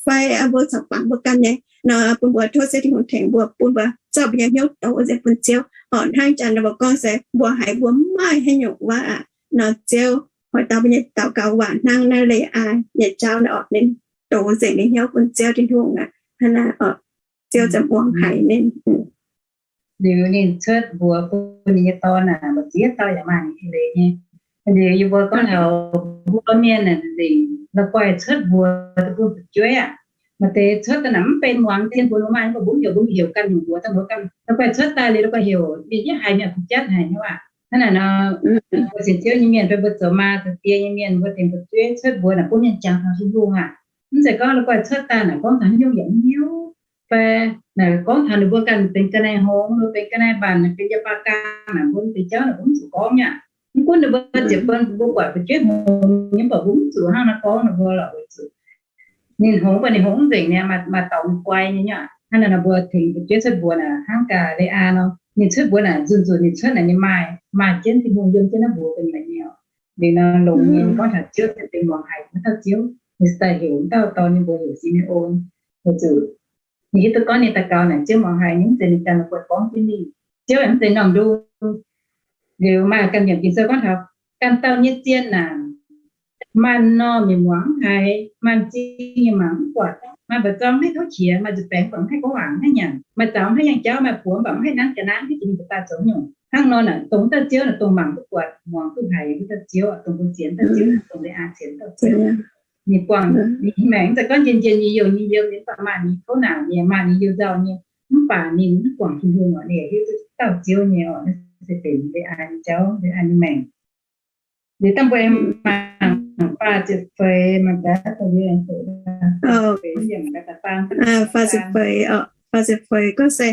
fai mbuo corc bangc mbuo ganh nyei nor, bun mbuo tov Ziouv Tin-Hungh tengx mbuo, bun mbuo zorqv mbuo nyei hnyouv douz nzengc bun Ziouv. Oc, hnangv janx ninh mbuo gorngv se mbuo haiz mbuo mv maaih haaix nyungc waac aqv nor, Ziouv hoic dauh mbuo nyei daux gaux waac hnangv naaiv Leaa nyei jauv naaic orqc, ninh douz nzengc ninh hnyouv bun Ziouv Tin-Hungh aqv. Hnangv naaiv orqc, Ziouv ziouc muangx haiz ninh. Liuz ninh cuotv mbuox bun ninh nyei dorn aac, mbuo ziex dauh yaac maaih ninh eix leiz nyei. Liuz yie mbuo gorngv taux mbuo mienh nzengc, la'guaih cuotv mbuox daaih bun fu'jueiv aac. Maaih deix cuotv daaih naaic mv benx muangx zien mbuox, mbuo maaih mv baac mbuo mv heuc, mbuo mv heuc ganh nyungc mbuox daaih mbuo ganh. La'guaih cuotv daaih liuz la'guaih heuc mienh yietv haiz mi'aqv, kuh jatv haic nyei waac. Hnangv naaic nor, mbuo sienx Ziouv nyei mienh fai mbuo zoux maa zoux die nyei mienh, mbuo tengx fu'jueiv cuotv mbuox naaic bun mienh jangx taux Tin-Hungh aac. Mv zeiz gorngv la'guaih cuotv daaih naaic gorngv taux haaix nyungc yaac mv hiuv. Fai naaic gorngv taux ninh mbuo ganh benx ga'naaiv hngongx, ninh mbuo benx ga'naaiv mbanc, benx jaa-baa gaam naaic, mbuo mv deix jauv naaic mbuo mv zuqc gorngv nyei. Mv gunv ninh mbuo ziouc bun mbuo buatc fu'jueiv hngongx nyei, mv baac mbuo mv zuqc hnangv naaiv gorngv ninh mbuo lorqc, weic zuqc ninh hngongx, mv baac ninh hngongx nzengc nyei, maaih, maaih dorngx guai nyei nyei. Hnangv naaic nor mbuo tengx fu'jueiv cuotv mbuox naaic hnangv gaax Leaa nor, ninh cuotv mbuox naaic nzunc nzunc ninh cuotv naaic ninh maaih, maaih jienv Tin-Hungh yiem jienv naaiv mbuox ga'nyiec nyei oc. Liuz nor longx nyei, ninh gorngv taux Ziouv se benx muangx haiz wuov dauh Ziouv. Ninh se daaih heuc wuov dauh dorn nyei mbuox heuc Si^me^on, weic zuqc ninh hiuv duqv gorngv ninh daux gaux naaic Ziouv muangx haiz, ninh mv zeiz ninh ganh la'guaih gorngv jienv mingh. Ziouv yaac mv zeiz norm ndu. Liuz maaih ganh yiemc Ging-Sou gorngv taux ganh dauh nyei zien naaic, maaih normh nyei muangx mv haiz, maaih m'zing nyei mangc mv buatc, maaih mba'zorng mv haih tov qiex, maaih nzuih baengx mv baac mv haih gorngv waac, mv haih nyanc, maaih zaux mv haih yangh jauv, maaih buoz mv baac mv haih nanv jiex naaiv, mv haih jiex mingh ba'daaih zoux nyungc. Hnangv nor naaic dongh wuov dauh Ziouv naaic dongh mangc duqv buatc, muangx duqv haiz wuov dauh Ziouv, dongh mbuo sienx dauh Ziouv, dongh Leaa sienx dauh Ziouv. Ninh buangh ninh maengc mv zeiz gorngv njien-njien nyei youh nyei yiem, ninh mv baac maaih ninh kouv naanc nyei, maaih ninh youh nzauh nyei, mv baac ninh mv guangc Tin-Hungh oc, ninh hiuv duqv dauh Ziouv nyei oc. Naaiv se benx Leaa nyei jauv, Leaa nyei maengc. Liuz dangh mbuo aengx mangc faah ziepc feix, mangc gaax, faah ziepc feix, faah ziepc feix gorngv se,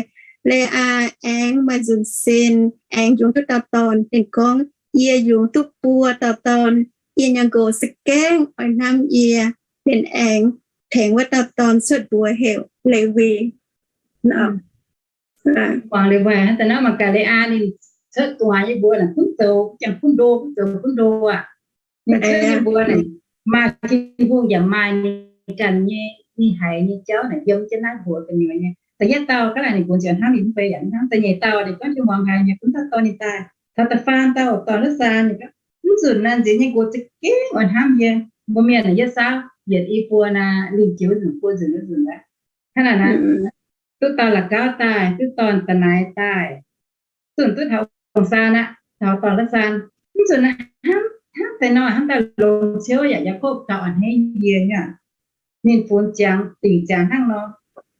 Leaa aengx maaih nzunc sin, aengx yungz duqv dauh dorn. Ninh gorngv, Yie yungz duqv buo dauh dorn. Yie nyei nqox se gaengh oix hnamv yie. Ninh aengx tengx wuov dauh dorn cuotv mbuox heuc Lewi. Guangc liuz mbuo haiz daaih naaiv maaih Gaa^le^aa ninh cuotv gu'nguaaz nyei mbuox naaic gunv zoux, jangx gunv ndo, gunv zoux gunv ndo aqv. Ninh cuotv nyei mbuox naaic maaih Tin-Hungh yaac maaih ninh ganh nyei, ninh haiz nyei jauv naaic yiem jienv naaiv mbuox gu'nyuoz nyei. Da'yietv dauh ga'naaiv ninh gox ziouc hnamv ninh mv bei yaac hnamv. Da'nyeic dauh ninh gorngv jienv muangx haiz nyei gunv dauh dorn ninh daaih. Taux da'faam dauh dorn wuov saan ninh gorngv, mv zunc naaiv nziex nyei gox za'gengh oix hnamv yie. Mbuo mienh naaic yietv saauv yietc i buo naaic, lingh jiex wuov nzunc buo nzunc wuov nzunc aqv. Hnangv naaic naaic, duqv dauh la'gauv daaih, duqv dorn da'naix daaih, zunc duqv taux ong-saan aqv, taux dorn wuov saan. Mv zunc naaic hnamv, hnamv deix nor, hnamv daaih longx ciouv yaac Yaakopv gauh a'hneiv yie nyei. Ninh funx ziangx dingc ziangx hnangv nor.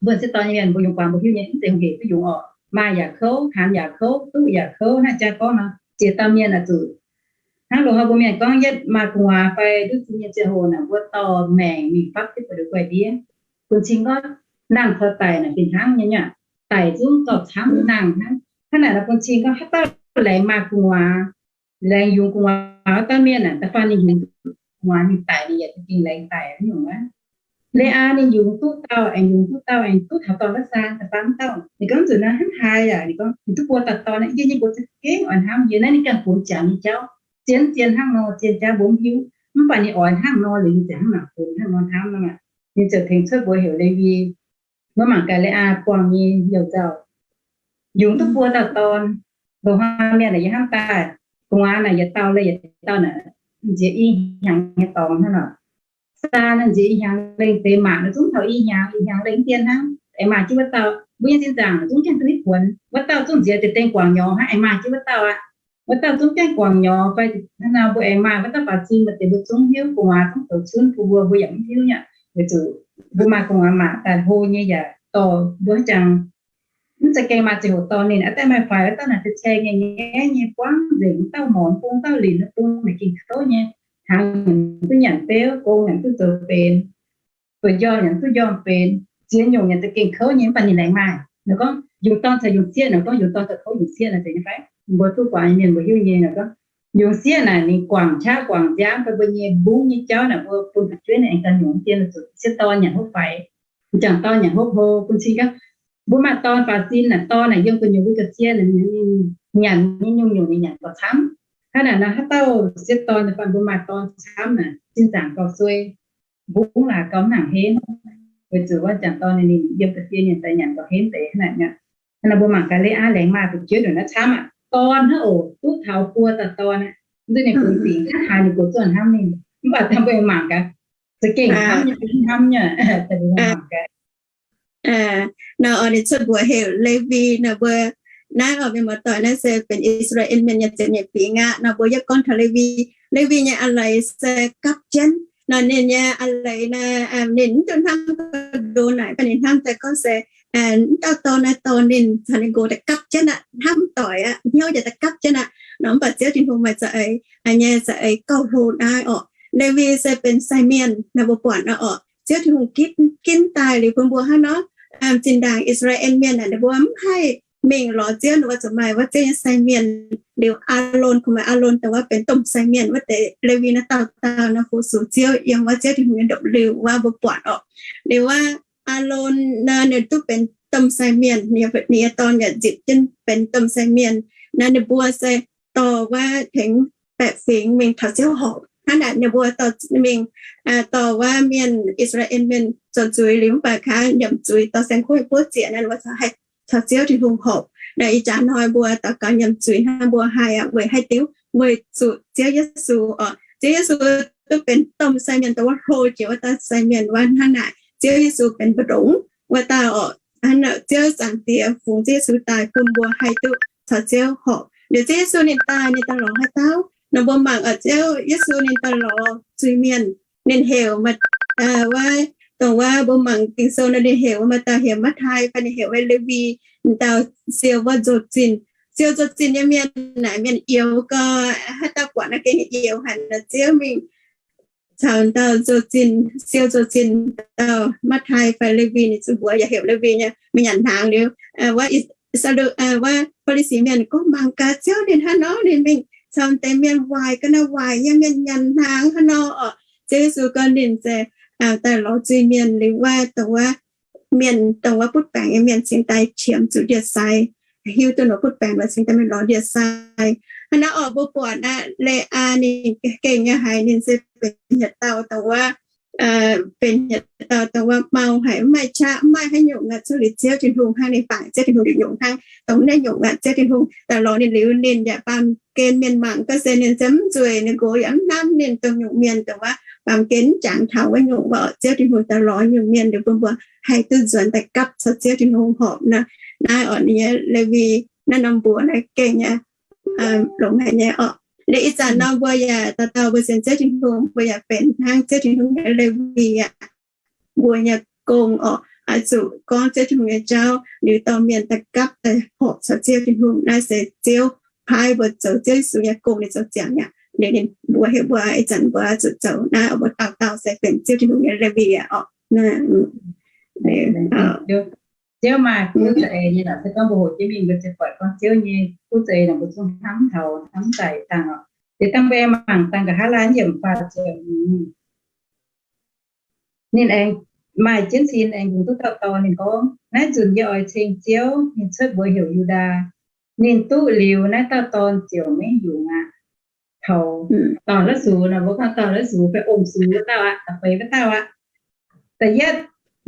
Mbuo sieqv dorn nyei mienh mbuo yungz guaax mbuo hiuv nyei, mv zeiz hungh hec duqv yungz orqc. Maaih yaac kouv, haanz yaac kouv, duqv yaac kouv, hnangv jaax gorngv nor, ziex dauh mienh oix zuqc hnangv loz-hnoi mbuo mienh gorngv yietv maaih gu'nguaaz fai duqv zinh nyei ziangh hoc naaic, mbuo dorh maengc mingh fapv jienv buatc liuz guai-ndiev. Bun cing gorngv nangh taux daic naaic fih hnangv nyei nyei. Daic zungv gauh camv nangh hnangv. Hnangv naaic nor bun cing gorngv haaix dauh laengz maaih gu'nguaaz, laengz yungz gu'nguaaz wuov dauh mienh naaic, da'faanh ninh yungz gu'nguaaz ninh daic, ninh yaac za'gengh laengz daic nyungc aqv. Le^aa ninh yungz duqv dauh aengx yungz duqv dauh aengx duqv taux dorn wuov saan, da'faanh dauh ninh gorngv nzunc naaiv hnamv haaix yaac ninh gorngv ninh duqv buo dauh dorn, yie nyei mbuox za'gengh oix hnamv yie. Naaiv ninh ganh funx ziangx nyei jauv, zien zien hnangv nor, zien jauv mbuo mv hiuv. Mv baac ninh oix hnangv nor liuz ninh ziangh hnangv naaic funx hnangv nor hnamv nor. Ninh ziouc tengx cuotv mbuox heuc Lewi. Mbuo mangc gaax Le^aa buangh nyei youh nzauh, yungz duqv buo dauh dorn. Loz-hnoi mienh naaic yie hnamv daaih, gu'nguaaz naaic yietc dauh leih yietc dauh naaic, nziex i hnyangx nyei dorngx hnangv nor. Saan nziex i hnyangx lengh deix, maac naaic zungv taux i hnyangx, i hnyangx lengh dien hnangv. Aengx maaih jienv wuov dauh, mbuo nyei sin zaangc zungv gaengh duqv nitv buonc. Wuov dauh zungv nziex deix dengh guangc nyorx hnangv, aengx maaih jienv wuov dauh aqv. Wuov dauh zungv gaengh guangc nyorx fai hnangv nor, mbuo aengx maaih wuov dauh baaux zinh, maaih deix mbuo zungv hiuv, gu'nguaaz zungv zoux cunv bun mbuo, mbuo yaac mv hiuv nyei. Weic zuqc mbuo maaih gu'nguaaz maac daaih hlo nyei yaac dorh mbuo jangx. Mv za'gengh maaih ziangh hoc dorh ninh aqv, daaih maaih faix wuov dauh naaic cei-cei nyei, nyaiv nyei, buangv nzengc, dauh morc bung, dauh linc bung, naaic gengh kouv nyei. Hnaangx nyanc duqv nyanc beuv, gong nyanc duqv zoux benx, buoz-njormh nyanc duqv njormh benx, ziex nyungc nyanc za'gengh kouv nyei, mv baac ninh laengz maaih. Ninh gorngv yungz dorn caux yungz sieqv, ninh gorngv yungz dorn caux kouv yungz sieqv naaic zeiz nyei fai? Mbuo duqv guangc nyei mienh mbuo hiuv nyei. Ninh gorngv yungz sieqv naaic ninh guangc qaqv guangc nziaamv fai mbuo nyei mbungv nyei jauv naaic, mbuo bun fu'jueiv naaic aengx ganh nyungc dien zuqc sieqv dorn nyanc hopv faix, jangc dorn nyanc hopv hlo. Bun cing gorngv mbuo maaih dorn baaux zinh naaic, dorn naaic yiem gu'nyuoz mbuo ga'sie naaic, ninh nyanc nyei nyungc-nyungc ninh nyanc gauh camv. Hnangv naaic nor, haaix dauh sieqv dorn da'faanh mbuo maaih dorn camv naaic, sin zaangc gauh suei, mbungv laaix gauh mv nangc henv, weic zuqc wuov jangc dorn ninh yiem ga'sie ninh daaih nyanc gauh henv deix hnangv naaic. Hnangv naaic mbuo mangc gaax Le^aa laengz maaih fu'jueiv ndongc naaiv camv aqv. Dorn hnangv oc, duqv taux buo dauh dorn aqv. Mv zeiz ninh funx dingc hnangv haaix ninh gox zuoqv hnamv ninh. Mv baac dangh mbuo mangc gaax, za'gengh hnamv nyei, hnamv nyei. Nor oix ninh cuotv mbuox heuc Lewi nor, mbuo naaiv oix mienh muoz-doic naaiv se benx I^saa^laa^en Mienh nyei ziepc nyeic fingx aqv. Nor mbuo yaac gorngv taux Lewi, Lewi nyei a'leiz se gapv jienv. Nor ninh nyei a'leiz naaic, ninh mv dungx hnamv ga'ndo naaic, mv baac ninh hnamv daaih gorngv se mv dauh dorn naaiv dorh ninh caux ninh nqox daaih gapv jienv aqv, hnamv doic aqv, hnyouv yaac daaih gapv jienv aqv. Nor mv baac Ziouv Tin-Hungh maaih za'eix, nyei za'eix gauh hlo naaiv orqc. Lewi se benx sai mienh nor, mbuo buatc nor orqc, Ziouv Tin-Hungh ginv daaih liuz bun mbuo hnangv nor, zinh ndaangc I^saa^laa^en Mienh naaic ninh mbuo mv haih mingh lorz Ziouv, ninh mbuo zuqc maaih wuov Ziouv nyei sai mienh. Liuz Aalon, kungx maaih Aalon dongh wuov benx domh sai mienh wuov deix, Lewi naaiv dauh dauh nor fu-sux Ziouv yiem wuov Ziouv Tin-Hungh nyei ndopv-liuh wuov, mbuo buatc orqc. Liuz wuov Aalon nor ninh duqv benx domh sai mienh, ninh nyei dorn yaac nzipc jienv benx domh sai mienh. Nor ninh mbuo se dorh wuov tengx baeqc fingx mingh taux Ziouv horpc. Hnangv naaic ninh mbuo dorh mingh, dorh wuov mienh I^saa^laa^en Mienh zorc zuiz liuz mv baac kaav nyiemc zuiz dorh saeng-kuv buov ziec naaic, ninh mbuo caux Ziouv Tin-Hungh horpc. Nor ih jaax hnoi mbuo daux gaux nyiemc zuiz hnangv mbuo haih aqv, weic haaix diuc? Weic zuqc Ziouv Yesu orqc. Ziouv Yesu duqv benx domh sai mienh dongh wuov hlo jiex wuov dauh sai mienh wuov. Hnangv naaic Ziouv Yesu benx mbu'ndongx wuov dauh orqc. Ziouv Zaangc Diex fungx Ziouv Yesu daaih bun mbuo haih duqv caux Ziouv horpc. Liuz Ziouv Yesu ninh daaih, ninh daaih lorz haaix dauh? Nor mbuo mangc orqc, Ziouv Yesu ninh daaih lorz zuiz-mienh. Ninh heuc wuov, dongh wuov mbuo mangc Ging-Sou nor ninh heuc wuov, maaih dauh heuc Matv^tai fai ninh heuc wuov Lewi, dauh siou wuov nzou-zinh. Siou nzou-zinh nyei mienh naaic mienh youx gau, haaix dauh buatc naaiv gengh youx haic nor. Ziouv mingh caux dauh nzou-zinh, siou nzou-zinh, dauh Matv^tai fai Lewi, ninh zuqc mbuox yaac heuc Lewi nyei, mingh nyanc hnaangx liuz, wuov, wuov Faa^li^si mienh gorngv, mangc gaax Ziouv ninh hnangv nor, ninh mingh caux deix mienh waaic ga'naaiv waaic nyei mienh nyanc hnaangx hnangv nor orqc. Ziouv Yesu gorngv ninh se daaih lorz zuiz-mienh liuz wuov, dongh wuov mienh, dongh wuov butv baengc nyei mienh cingx daaih qiemx zuqc ndie-sai, hiuv duqv nor butv baengc lorz cingx daaih mingh lorz ndie-sai. Hnangv naaiv orqc, mbuo buatc aqv, Leaa ninh gengh nyei haiz ninh se benx yietc dauh dongh wuov benx yietc dauh dongh wuov mau haic, mv maaih qaqv, mv maaih haaix nyungc aqv, cuotv liuz Ziouv Tin-Hungh hnangv. Ninh bangc Ziouv Tin-Hungh liuz nyungc hnangv, dongh naaiv nyungc aqv. Ziouv Tin-Hungh daaih lorz ninh liuz, ninh yaac baamh gen mienh mangc gaax se ninh se mv nzueic, ninh nqox yaac mv hnamv ninh, dongh nyungc mienh dongh wuov baamh gen mv jangx taux wuov nyungc wuov orqc. Ziouv Tin-Hungh daaih lorz nyungc mienh liuz bun mbuo haih duqv nzuonx daaih gapv caux Ziouv Tin-Hungh horpc nor. Naaiv orqc, ninh nyei Lewi naaiv norm mbuox naaiv gengh nyei longx haic nyei orqc. Liuz ih zanc nor mbuo yaac dauh dauh mbuo sienx Ziouv Tin-Hungh, mbuo yaac benx hnangv Ziouv Tin-Hungh nyei Lewi aqv. Mbuo nyei gong orqc, oix zuqc gorngv Ziouv Tin-Hungh nyei jauv liuz dorh mienh daaih gapv daaih horpc caux Ziouv Tin-Hungh. Naaiv se Ziouv paaiv mbuo zoux Ziouv Yesu nyei gong, ninh zoux ziangx aqv. Liuz ninh mbuox heuc mbuo ih zanc mbuo zuqc zoux naaiv, mbuo dauh dauh se benx Ziouv Tin-Hungh nyei Lewi aqv orqc. Ziouv maaih kuv za'eix nyei lorqc, se gorngv mbuo hoqc jienv mingh mbuo ziouc buatc gorngv Ziouv nyei kuv za'eix nor mbuo zungv hnamv taux hnamv daaih dangh orqc. Liuz dangh mbuo mangc dangh nqa'haav laai yiemc faah ziepc hmz. Ninh aengx maaih jienv sin aengx yungz duqv dauh dorn. Ninh gorngv, naaiv nzunc yie oix ceng Ziouv, ninh cuotv mbuox heuc Yu^ndaa. Ninh duqv liuz naaiv dauh dorn ziouc maiv yungz aqv. Taux dorh la'sux nor, mbuo gorngv dorh la'sux fai ong-sux wuov dauh aqv, da'feix wuov dauh aqv. Da'yietv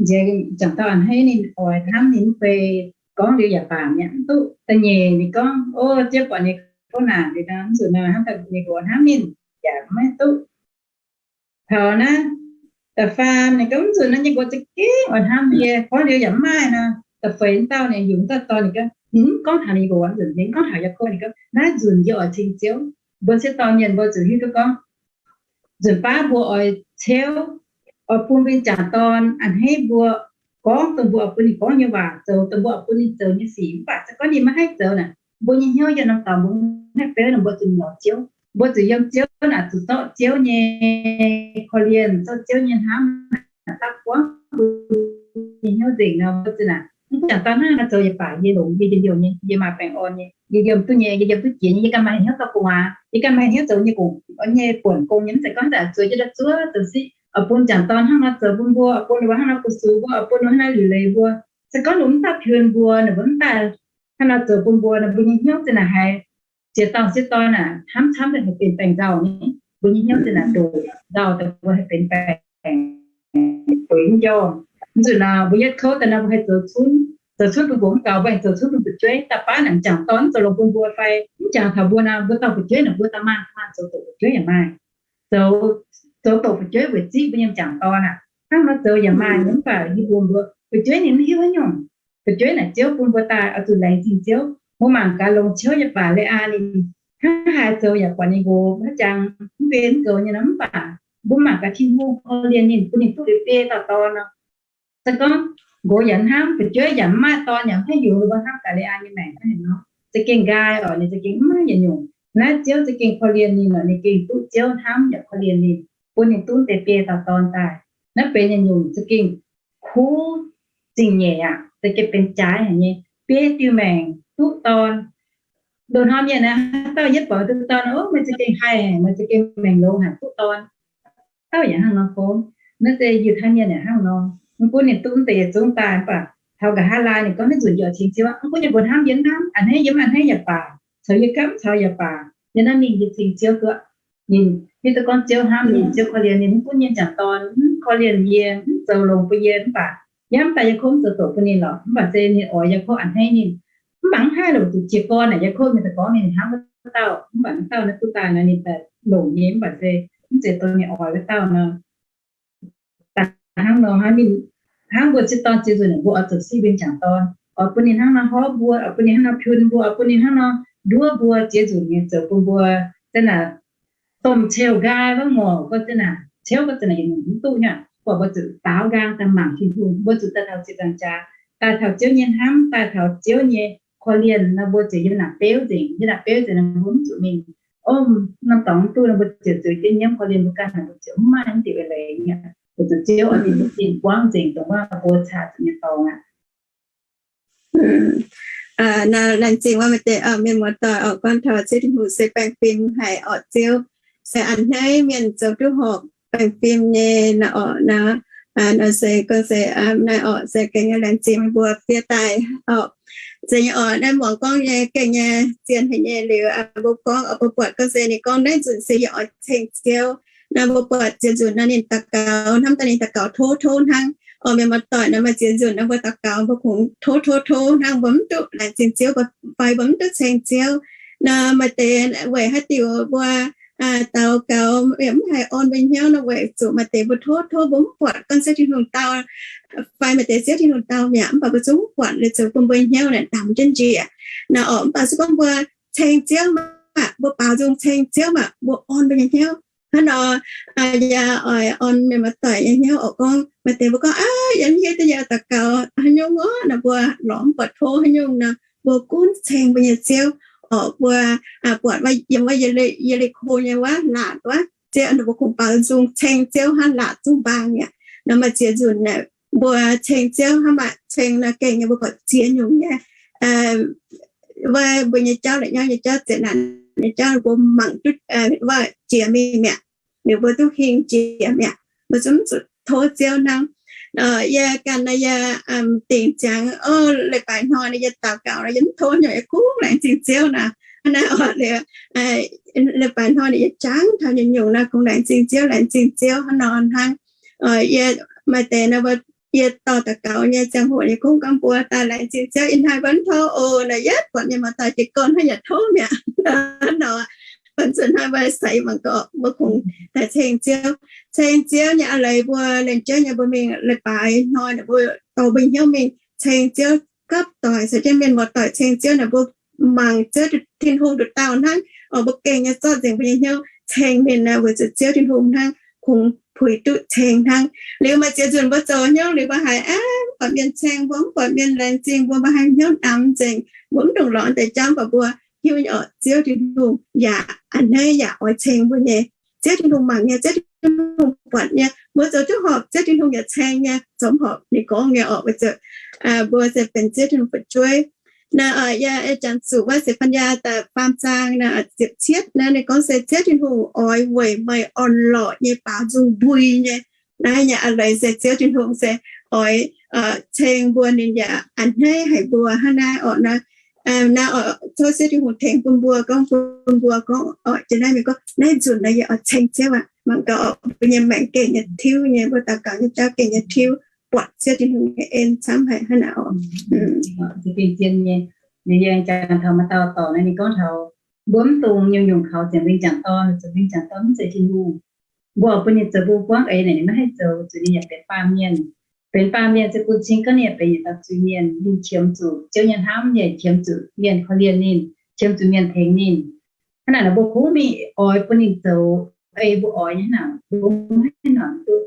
nziex jangc dorn a'hneiv ninh oix hnamv ninh mv bei, gorngv liuz yaac baac mi'aqv, mv duqv. Da'nyeic ninh gorngv, o, Ziouv buatc ninh kouv naanc liuz nor, mv nzunc nor hnamv daaih ninh nqox hnamv ninh yaac maiv duqv. Taux naaiv da'faam ninh gorngv, mv nzunc naaiv nyei nqox za'gengh oix hnamv yie, gorngv liuz yaac mv maaih nor. Da'feix dauh ninh yungz dauh dorn ninh gorngv, ninh mv gorngv taux ninh nqox, nzunc ninh gorngv taux Yaakopv, ninh gorngv, naaiv nzunc yie oix ceng Ziouv. Mbuo sieqv dorn mienh mbuo zuqc hiuv duqv gorngv, nzunc baav mbuo oix ciouv, oix bun mbuo nyei jangc dorn a'hneiv mbuo, gorngv dongh mbuo oix bun ninh gorngv nyei waac, zoux dongh mbuo oix bun ninh zoux nyei sic. Mv baac se gorngv ninh maiv haih zoux naaic, mbuo nyei hnyouv yiem norm dorngx mbuo maiv beuv nor, mbuo zuqc lorz Ziouv. Mbuo zuqc yiem Ziouv naaic, zuqc zorqv Ziouv nyei korv-lienh, zorqv Ziouv nyei hnamv naaic dapv buangv mbuo nyei hnyouv nzengc nor, mbuo zuqc naaic, mv jangc dorn hnangv nor zoux yaac baac yie longx, yie njien-youh nyei, yie maaih baengh orn nyei, yie yiem duqv nyei, yie yiem duqv jiex nyei, yie ganh maaih hnyouv dorh gu'nguaaz, yie ganh maaih hnyouv zoux nyei gong, nyei buonc gong nyei, mv zeiz gorngv zuov zuov zoux sic, oix bun jangc dorn hnangv nor zoux bun mbuo, oix bun ninh mbuo hnangv nor gu sux mbuo, oix bun ninh mbuo hnangv nor liuc leiz mbuo. Se gorngv ninh mv daaih piun mbuo, ninh mbuo mv daaih hnangv nor zoux bun mbuo nor, mbuo nyei hnyouv za'naaic haiz ziex dauh sieqv dorn naaic hnamv camv daaih haih benx baengc nzauh nyei. Mbuo nyei hnyouv za'naaic doqc nzauh daaih mbuo haih benx baengc bueix njormh. Mv zuqc nor mbuo yietv kouv daaih nor mbuo haih zoux cunv, zoux cunv bun mbuo mv gaux, mbuo haih zoux cunv bun fu'jueiv. Da'baav naaic jangc dorn mv zoux longx bun mbuo fai mv jangx taux mbuo nor, mbuo dauh fu'jueiv naaic mbuo da'maah maah zoux doqc fu'jueiv yaac maaih. Zoux, zoux doqc fu'jueiv weic ziqv mbuo nyei jangc dorn aac. Hnangv nor zoux yaac maaih, mv baac yie mbuo mbuo fu'jueiv ninh mv hiuv haaix nyungc. Fu'jueiv naaic Ziouv bun mbuo daaih oix zuqc laengz zingh Ziouv. Mbuo mangc gaax longx ciouv yaac baac Leaa ninh hnangv haaix zoux yaac buatc ninh nqox haaix jangx mv ben mv goux nyei nor, mv baac mbuo mangc gaax Tin-Hungh korv-lienh ninh bun ninh duqv liuz biei dauh dorn nor. Se gorngv nqox yaac hnamv, fu'jueiv yaac mv maaih dorn yaac mv haih yungz, mbuo hnamv gaax Leaa nyei maengc hnangv haaix nor, za'gengh nqaai oc, ninh za'gengh mv maaih yietc nyungc. Naaiv Ziouv za'gengh korv-lienh ninh oc, ninh gengh duqv Ziouv hnamv yaac korv-lienh ninh, bun ninh duqv deix biei dauh dorn daaih. Naaiv benx yietc nyungc za'gengh kuv zingh nyeic aqv, za'gengh benx jaaix haic nyei. Biei diuh maengc duqv dorn. Ndoqc hnoi mienh aeqv, haaix dauh yietv borngz duqv dorn, o, meih za'gengh haih haic, meih za'gengh maengc longx haic duqv dorn. Dauh yaac hnangv nor gorngv. Naaiv se Yiutai Mienh yaac hnangv nor. Mv gunv ninh duqv mv deix yietc zungv daaih, mv baac taux nqa'haav laai ninh gorngv, naaiv nzunc yie oix ceng Ziouv. Mv gunv yie mbuo hnamv yie mv hnamv, a'hneiv yie mv a'hneiv yaac baac, caux yie gapv caux yaac baac, yie naaiv mingh yie ceng Ziouv duqv. Ninh hiuv duqv gorngv Ziouv hnamv ninh, Ziouv korv-lienh ninh, mv gunv nyei jangc dorn mv korv-lienh yie, mv zoux longx bun yie, mv baac yie hnamv daaih Yaakopv mv zoux doqc bun ninh lorqc, mv baac se ninh oix Yaakopv a'hneiv ninh. Mv baac mv haih longc zuqc jiez gorn naaic, Yaakopv mienh daaih gorngv ninh hnamv wuov dauh, mv baac wuov dauh naaiv duqv daaih nor ninh daaih longc nyei, mv baac se mv zeiz dongh ninh oix wuov dauh nor. Daaih hnangv nor, hnangv ninh, hnangv mbuo sieqv dorn ziex nzunc naaic, mbuo oix zoux siqv mbuo nyei jangc dorn, oix bun ninh hnangv nor horv mbuo, oix bun ninh hnangv nor piun mbuo, oix bun ninh hnangv nor nduov mbuo ziex nzunc nyei, zoux bun mbuo za'naaic domh ceuv nqaai wuov ngorc, gorngv za'naaic ceuv, gorngv za'naaic yietc nyungc mv duqv nyei. Mv baac mbuo zuqc daaux nqaang daaih mangc Tin-Hungh, mbuo zuqc daaih taux ziex zaangc jaax, daaih taux Ziouv nyei hnamv, daaih taux Ziouv nyei korv-lienh nor, mbuo ziouc yiem naaic beuv nzengc. Yiem naaic beuv nzengc nor, mbuo mv zuqc mingh, o, norm dorngx mv duqv nor, mbuo ziouc zueiz jienv nyiemv korv-lienh mbuo ganh, mbuo ziouc mv maaih mv diuc eix leiz nyei. Weic zuqc Ziouv oix bun mbuo zinh buangv nzengc dongh wuov mbuo caa zuqc nyei dorngx aqv. Laengz zingh wuov maaih deix mienh muoz-doic oix gorngv taux Ziouv Tin-Hungh se baengh fim haic orqc. Ziouv se a'hneiv mienh zoux duqv horpc. baengh fim nyei naaiv orqc, naaiv, naaiv se gorngv se, naaiv orqc se gengh nyei laengz zingh meih mbuo fiev daaih orqc. Zeiz nyei orqc, naaiv muangx gorngv nyei gengh nyei zien haic nyei liuz, mbuo gorngv orqc, mbuo buatc gorngv se ninh gorngv naaiv nzunc se yie oix ceng Ziouv. Naaiv mbuo buatc ziex nzunc naaiv ninh daux gaux, hnamv daaih ninh daux gaux tov tov hnangv. Orqc, mienh muoz-doic, naaiv maaih ziex nzunc naaiv mbuo daux gaux mbuo kungx tov tov tov hnangv, mbuo mv duqv laengz zingh Ziouv fai mbuo mv duqv ceng Ziouv. Naaiv maaih deix weic haaix diuc mbuo daux gaux yaac mv haih orn mbuo nyei hnyouv nor, weic zuqc maaih deix mbuo tov tov mbuo mv buatc gorngv Ziouv Tin-Hungh dau, fai maaih deix Ziouv Tin-Hungh dau mi'aqv, mv baac mbuo zungv mv buatc, liuz zoux bun mbuo nyei hnyouv naaic ndamx jienv njiec. Naaiv orqc, mv baac se gorngv mbuo ceng Ziouv maah, mbuo baaux nzung ceng Ziouv maah, mbuo orn mbuo nyei hnyouv. Hnangv nor, yie oix orn mienh muoz-doic nyei hnyouv orqc, gorngv maaih deix mbuo gorngv, aav, yie mv hiuv duqv yie daux gaux haaix nyungc orqc, naaiv mbuo lorz mv buatc tov haaix nyungc nor, mbuo gunv ceng mbuo nyei Ziouv orqc. Mbuo buatc yiem wuov Ye^li^ko nyei wuov laatc wuov, Ziouv, mbuo kungx baaux nzung ceng Ziouv hnangv laatc zungv mbaang mi'aqv. Naaiv maaih ziex nzunc naaic mbuo ceng Ziouv hnangv, maaih ceng naaiv gengh nyei mbuo buatc ziex nyungc nyei, wuov mbuo nyei jauv, la'nyauv nyei jauv, zeqc naanc nyei jauv, mbuo mangc duqv wuov jiex mingh mi'aqv. Liuz mbuo duqv hingh jiex mi'aqv, mbuo zungv zuqc tov Ziouv hnangv. Yie ganh naaiv yie dingc ziangx, o, leiz-baaix hnoi naaiv yie daux gaux naaiv yie mv tov nyungc, yie kungx laengz zingh Ziouv naaiv. Hnangv naaiv orqc, liuz leiz-baaix hnoi naaiv yie jangx taux nyungc-nyungc naaiv kungx laengz zingh Ziouv, laengz zingh Ziouv hnangv nor hnangv. Yie maaih deix naaiv mbuo, yie dorh daux gaux nyei ziangh hoc yie kungx gorngv mbuo daaih laengz zingh Ziouv, ih hnoi mbuo mv tov oc, naaiv yietv buatc mienh muoz-doic jiez gorn hnangv yaac tov mi'aqv. Hnangv nor, baac nzunc hnoi mbuo seix mangc gaax, mbuo kungx daaih ceng Ziouv. Ceng Ziouv nyei a'leiz mbuo laengz Ziouv nyei mbuo mingh leiz-baaix hnoi naaic mbuo dorh mbuo hnyouv mingh ceng Ziouv gapv doic, caux jienv mienh muoz-doic ceng Ziouv naaic mbuo mangc Ziouv Tin-Hungh nduqc dauh hnangv. Orqc, mbuo gengh nyei zorqv nzengc mbuo nyei hnyouv ceng ninh naaic weic zuqc Ziouv Tin-Hungh hnangv kungx puix duqv ceng hnangv. Liuz maaih ziex nzunc mbuo zoux hnyouv liuz mbuo haiz aav, mv buatc mienh ceng mbuo, mv buatc mienh laengz zingh mbuo, mbuo haiz hnyouv namx nzengc. Mbuo mv ndongc lorz deix jauv, mv baac mbuo hiuv nyei orqc, Ziouv Tin-Hungh yaac a'hneiv yaac oix ceng mbuo nyei. Ziouv Tin-Hungh mangc nyei, Ziouv Tin-Hungh buatc nyei. Mbuo zoux duqv horpc, Ziouv Tin-Hungh yaac ceng nyei, zoux mv horpc ninh gorngv nyei orqc. Weic zuqc mbuo se benx Ziouv Tin-Hungh fu'jueiv. Naaiv yie jangx zuqc wuov Seix^fan^yaa da'faam zaang naaiv ziepc cietv naaiv ninh gorngv se Ziouv Tin-Hungh oix weic meih orn-lorqc nyei baaux nzung mbui nyei. Naaiv nyei a'leiz se Ziouv Tin-Hungh se oix ceng mbuo, ninh yaac a'hneiv haic mbuo hnangv naaiv orqc. Naaiv, naaiv orqc, tov Ziouv Tin-Hungh tengx bun mbuo, gorngv bun mbuo gorngv orqc, jiex naaiv mingh gorngv naaiv nzunc naaiv yie oix ceng Ziouv aqv. Mangc gaax orqc, mbuo nyei maengc gengh nyei tiuv nyei, mbuo daux gaux nyei jauv gengh nyei tiuv, buatc Ziouv Tin-Hungh nyei en camv haic hnangv naaic orqc. Zien nyei, liuz yie jangx taux maaih dauh dorc naaiv ninh gorngv taux mbuo mv dungx nyungc-nyungc kaux zienc mbing jangc dorn, zienc mbing jangc dorn mv zeiz Tin-Hungh. Mbuo oix bun ninh zoux mbuo buangv eix naaic ninh maiv haih zoux, zuqc ninh yaac benx baamh mienh. Benx baamh mienh se bun cing gorngv ninh yaac benx yietc dauh zuiz-mienh. Ninh qiemx zuqc Ziouv nyei hnamv, ninh yaac qiemx zuqc mienh korv-lienh ninh, qiemx zuqc mienh tengx ninh. Hnangv naaic mbuo kungx mingh oix bun ninh zoux ei mbuo oix nyei hnangv naaic, mbuo mv haih nor duqv.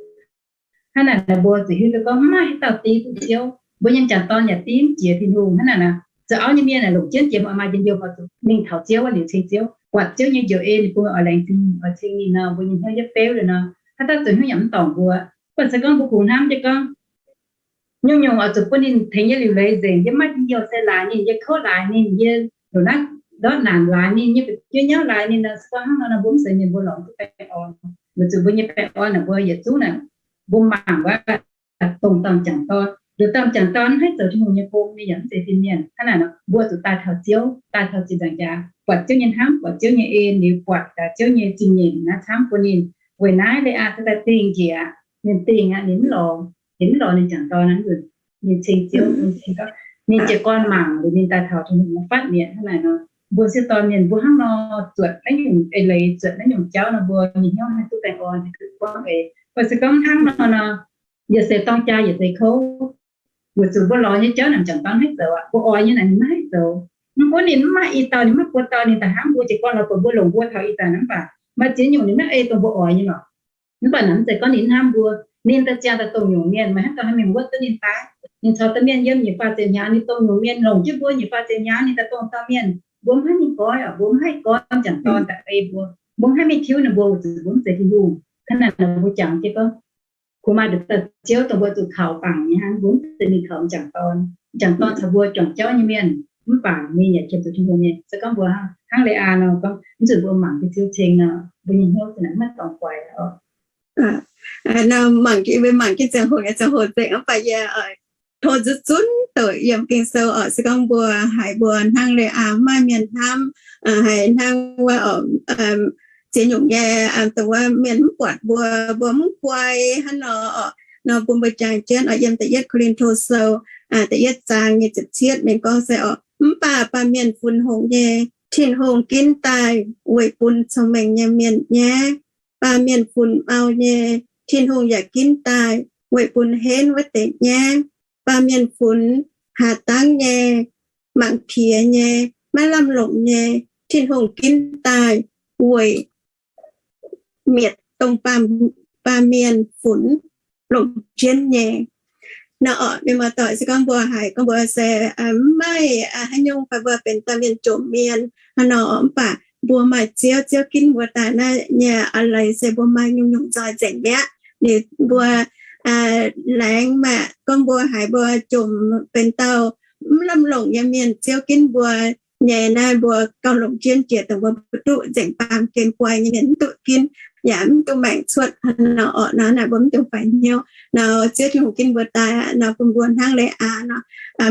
Hnangv naaic mbuo zuqc hiuv duqv gorngv mv maaih haaix dauh div duqv Ziouv. Mbuo nyei jangc dorn yaac div mv jiex Tin-Hungh. Hnangv naaic, zoux auv nyei mienh aah, longc jienv jiex mbuo maaih njien-youh oix zuqc mingh taux Ziouv wuov liuz ceng Ziouv, buatc Ziouv nyei njoux en, ninh bun oix laengz zingh, oix ceng ninh nor, mbuo nyei hnyouv yietv beuv liuz nor, haaix dauh zoux hnyouv yaac mv dorngc mbuo. Mv baac se gorngv mbuo kungx hnamv jienv gorngv, nyungc-nyungc oix zuqc bun ninh tengx yie liuc leiz nzengc. Yie maaih njien-youh se laaix ninh, yie kouv laaix ninh, yie ndortv naanc laaix ninh, yie fu'jueiv nyauv laaix ninh nor, se gorngv hnangv nor nor, mbuo mv zeiz mienh mbuo lorngx duqv baengh orn. Weic zuqc mbuo nyei baengh orn naaic mbuo yietc zungv naaic, mbuo mangc wuov dongh dauh m'jangc dorn, dongh dauh m'jangc dorn mv haih zoux Tin-Hungh nyei gong, ninh yaac mv zeiz fin-mienh. Hnangv naaic nor, mbuo zuqc daaih taux Ziouv, daaih taux ziepc nzaangc jaax, buatc Ziouv nyei hnamv, buatc Ziouv nyei en, liuz buatc Ziouv nyei zingh nyeic naaiv camv bun ninh. Weic naaiv Leaa se daaih dingh njiec, ninh dingh aqv, ninh mv lorz, ninh mv lorz ninh m'jangc dorn aqv. Ninh ceng Ziouv, ninh ceng gorngv ninh jiez gorn mangc liuz ninh daaih taux Tin-Hungh nyei fatv mi'aqv. Hnangv naaic nor, mbuo sieqv dorn mienh mbuo hnangv nor zuotc naaiv nyungc eix leiz, zuotc naaiv nyungc jauv nor, mbuo nyei hnyouv haih duqv baengh orn, haih duqv buangv eix. Mv baac se gorngv hnangv nor nor, yaac se dorng jaa yaac se kouv, weic zuqc mbuo lorz nyei jauv naaic m'jangc dorn maiv haih zoux aqv. Mbuo oix nyei naaic ninh maiv haih zoux. Mv gunv ninh mv maaih i dauh, ninh maiv buo dauh, ninh da'hnangv mbuo jiez gorn lorz buatc mbuo longc mbuo taux ih zanc, mv baac maaih ziex nyungc ninh maiv ei dongh mbuo oix nyei lorqc. Mv baac naaic mv zeiz gorngv ninh mv hnamv mbuo. Ninh daaih ziangh daaih dongh nyungc mienh, meih hnamv daaih haaix mienh wuov duqv ninh daaih. Ninh caux dauh mienh yiem nyic faah ziepc hnyangx, ninh dongh nyungc mienh longc jienv mbuo nyic faah ziepc hnyangx, ninh daaih dongh dauh mienh. Mbuo mv haih mingh goiv oc, mbuo mv haih goiv m'jangc dorn daaih ei mbuo. Mbuo mv haih mingh tiuv ninh mbuo, weic zuqc mbuo mv zeiz Tin-Hungh. Hnangv naaic nor mbuo jangx jienv gorngv, kuh maaih nduqc dauh Ziouv dongh mbuo zuqc kaux bangc nyei hnangv, mbuo mv zeiz mingh kaux m'jangc dorn. M'jangc dorn caux mbuo juangc jauv nyei mienh, mv baac ninh yaac qiemx zuqc Tin-Hungh nyei. Se gorngv mbuo hnangv Leaa nor gorngv, mv zuqc mbuo mangc jienv Ziouv ceng nor, mbuo nyei hnyouv za'naaic maiv dorngx guaix oc. Nor mangc, mbuo mangc jienv ziangh hoc nyei ziangh hoc nzengc, mv baac yie tov nzunc zunv douc yiem Ging-Sou oc. Se gorngv mbuo haiz mbuo hnangv leiz-aa mv maaih mienh hnamv, haiz hnangv wuov ziex nyungc nyei, dongh wuov mienh mv buatc mbuo, mbuo mv guai hnangv nor oc. Nor bun mbuo jangx jienv oc, yiem da'yietv Ko^lin^to Sou da'yietv zaang nyei ziepc cietv mingh gorngv se oc, mv baac baamh mienh funx hngongx nyei, Tin-Hungh ginv daaih weic bun cong-mengh nyei mienh nyaiv. Baamh mienh funx mau nyei, Tin-Hungh yaac ginv daaih weic bun henv wuov deix nyaiv. Baamh mienh funx haaix dangv nyei, mangc piex nyei, maiv lamh longc nyei, Tin-Hungh ginv daaih weic mietc dongh baamh mienh funx longc jienv nyei. Nor oc, mienh muoz-doic, se gorngv mbuo haiz gorngv mbuo se mv maaih haaix nyungc fai mbuo benx dauh mienh jomc mienh hnangv nor, mv baac mbuo maaih Ziouv, Ziouv ginv mbuo daaih naaiv nyei a'leiz se mbuo maaih nyungc-nyungc nzoih nzengc mi'aqv. Liuz mbuo laengz maah, gorngv mbuo haiz mbuo jomc benx dauh mv lamh longc nyei mienh, Ziouv ginv mbuo nyei naaiv, mbuo gauh longc jienv jiex dongh mbuo mbu'duqv nzengc baamh gen guai nyei mienh mv duqv ginv yaac mv duqv maengc cuotv hnangv nor oc. Nor naaic mbuo mv dungx faix hnyouv. Nor Ziouv Tin-Hungh ginv mbuo daaih nor bun mbuo hnangv leiz-aa nor,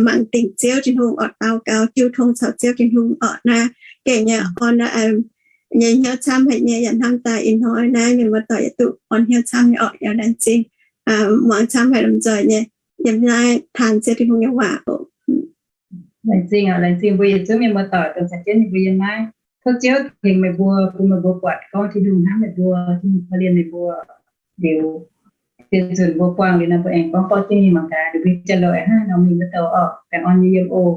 mangc dingc Ziouv Tin-Hungh oc, daux gaux jiu tong caux Ziouv Tin-Hungh oc. Naaiv gengh nyei orn nyei hnyouv camv haic nyei, yaac hnamv daaih ih hnoi naaiv mienh muoz-doic yaac duqv orn hnyouv camv nyei oc. Yaac laengz zingh, muangx camv haic lomh nzoih nyei yiem naaiv taan Ziouv Tin-Hungh nyei waac oc. Laengz zingh oc, laengz zingh mbuo yietc zungv mienh muoz-doic dongh caux jienv ninh mbuo yiem naaiv. Tov Ziouv tengx meih mbuo, bun meih mbuo buatc gorngv Tin-Hungh hnamv meih mbuo, Tin-Hungh korv-lienh meih mbuo. Liuz, ziouc nzunc mbuo buangh liuz nor, mbuo aengx gorngv borqv jienv mingh mangc gaax, liuz mbuo jiex loh hnangv nor mingh wuov douh oc. Baengh orn nyei yiem oc.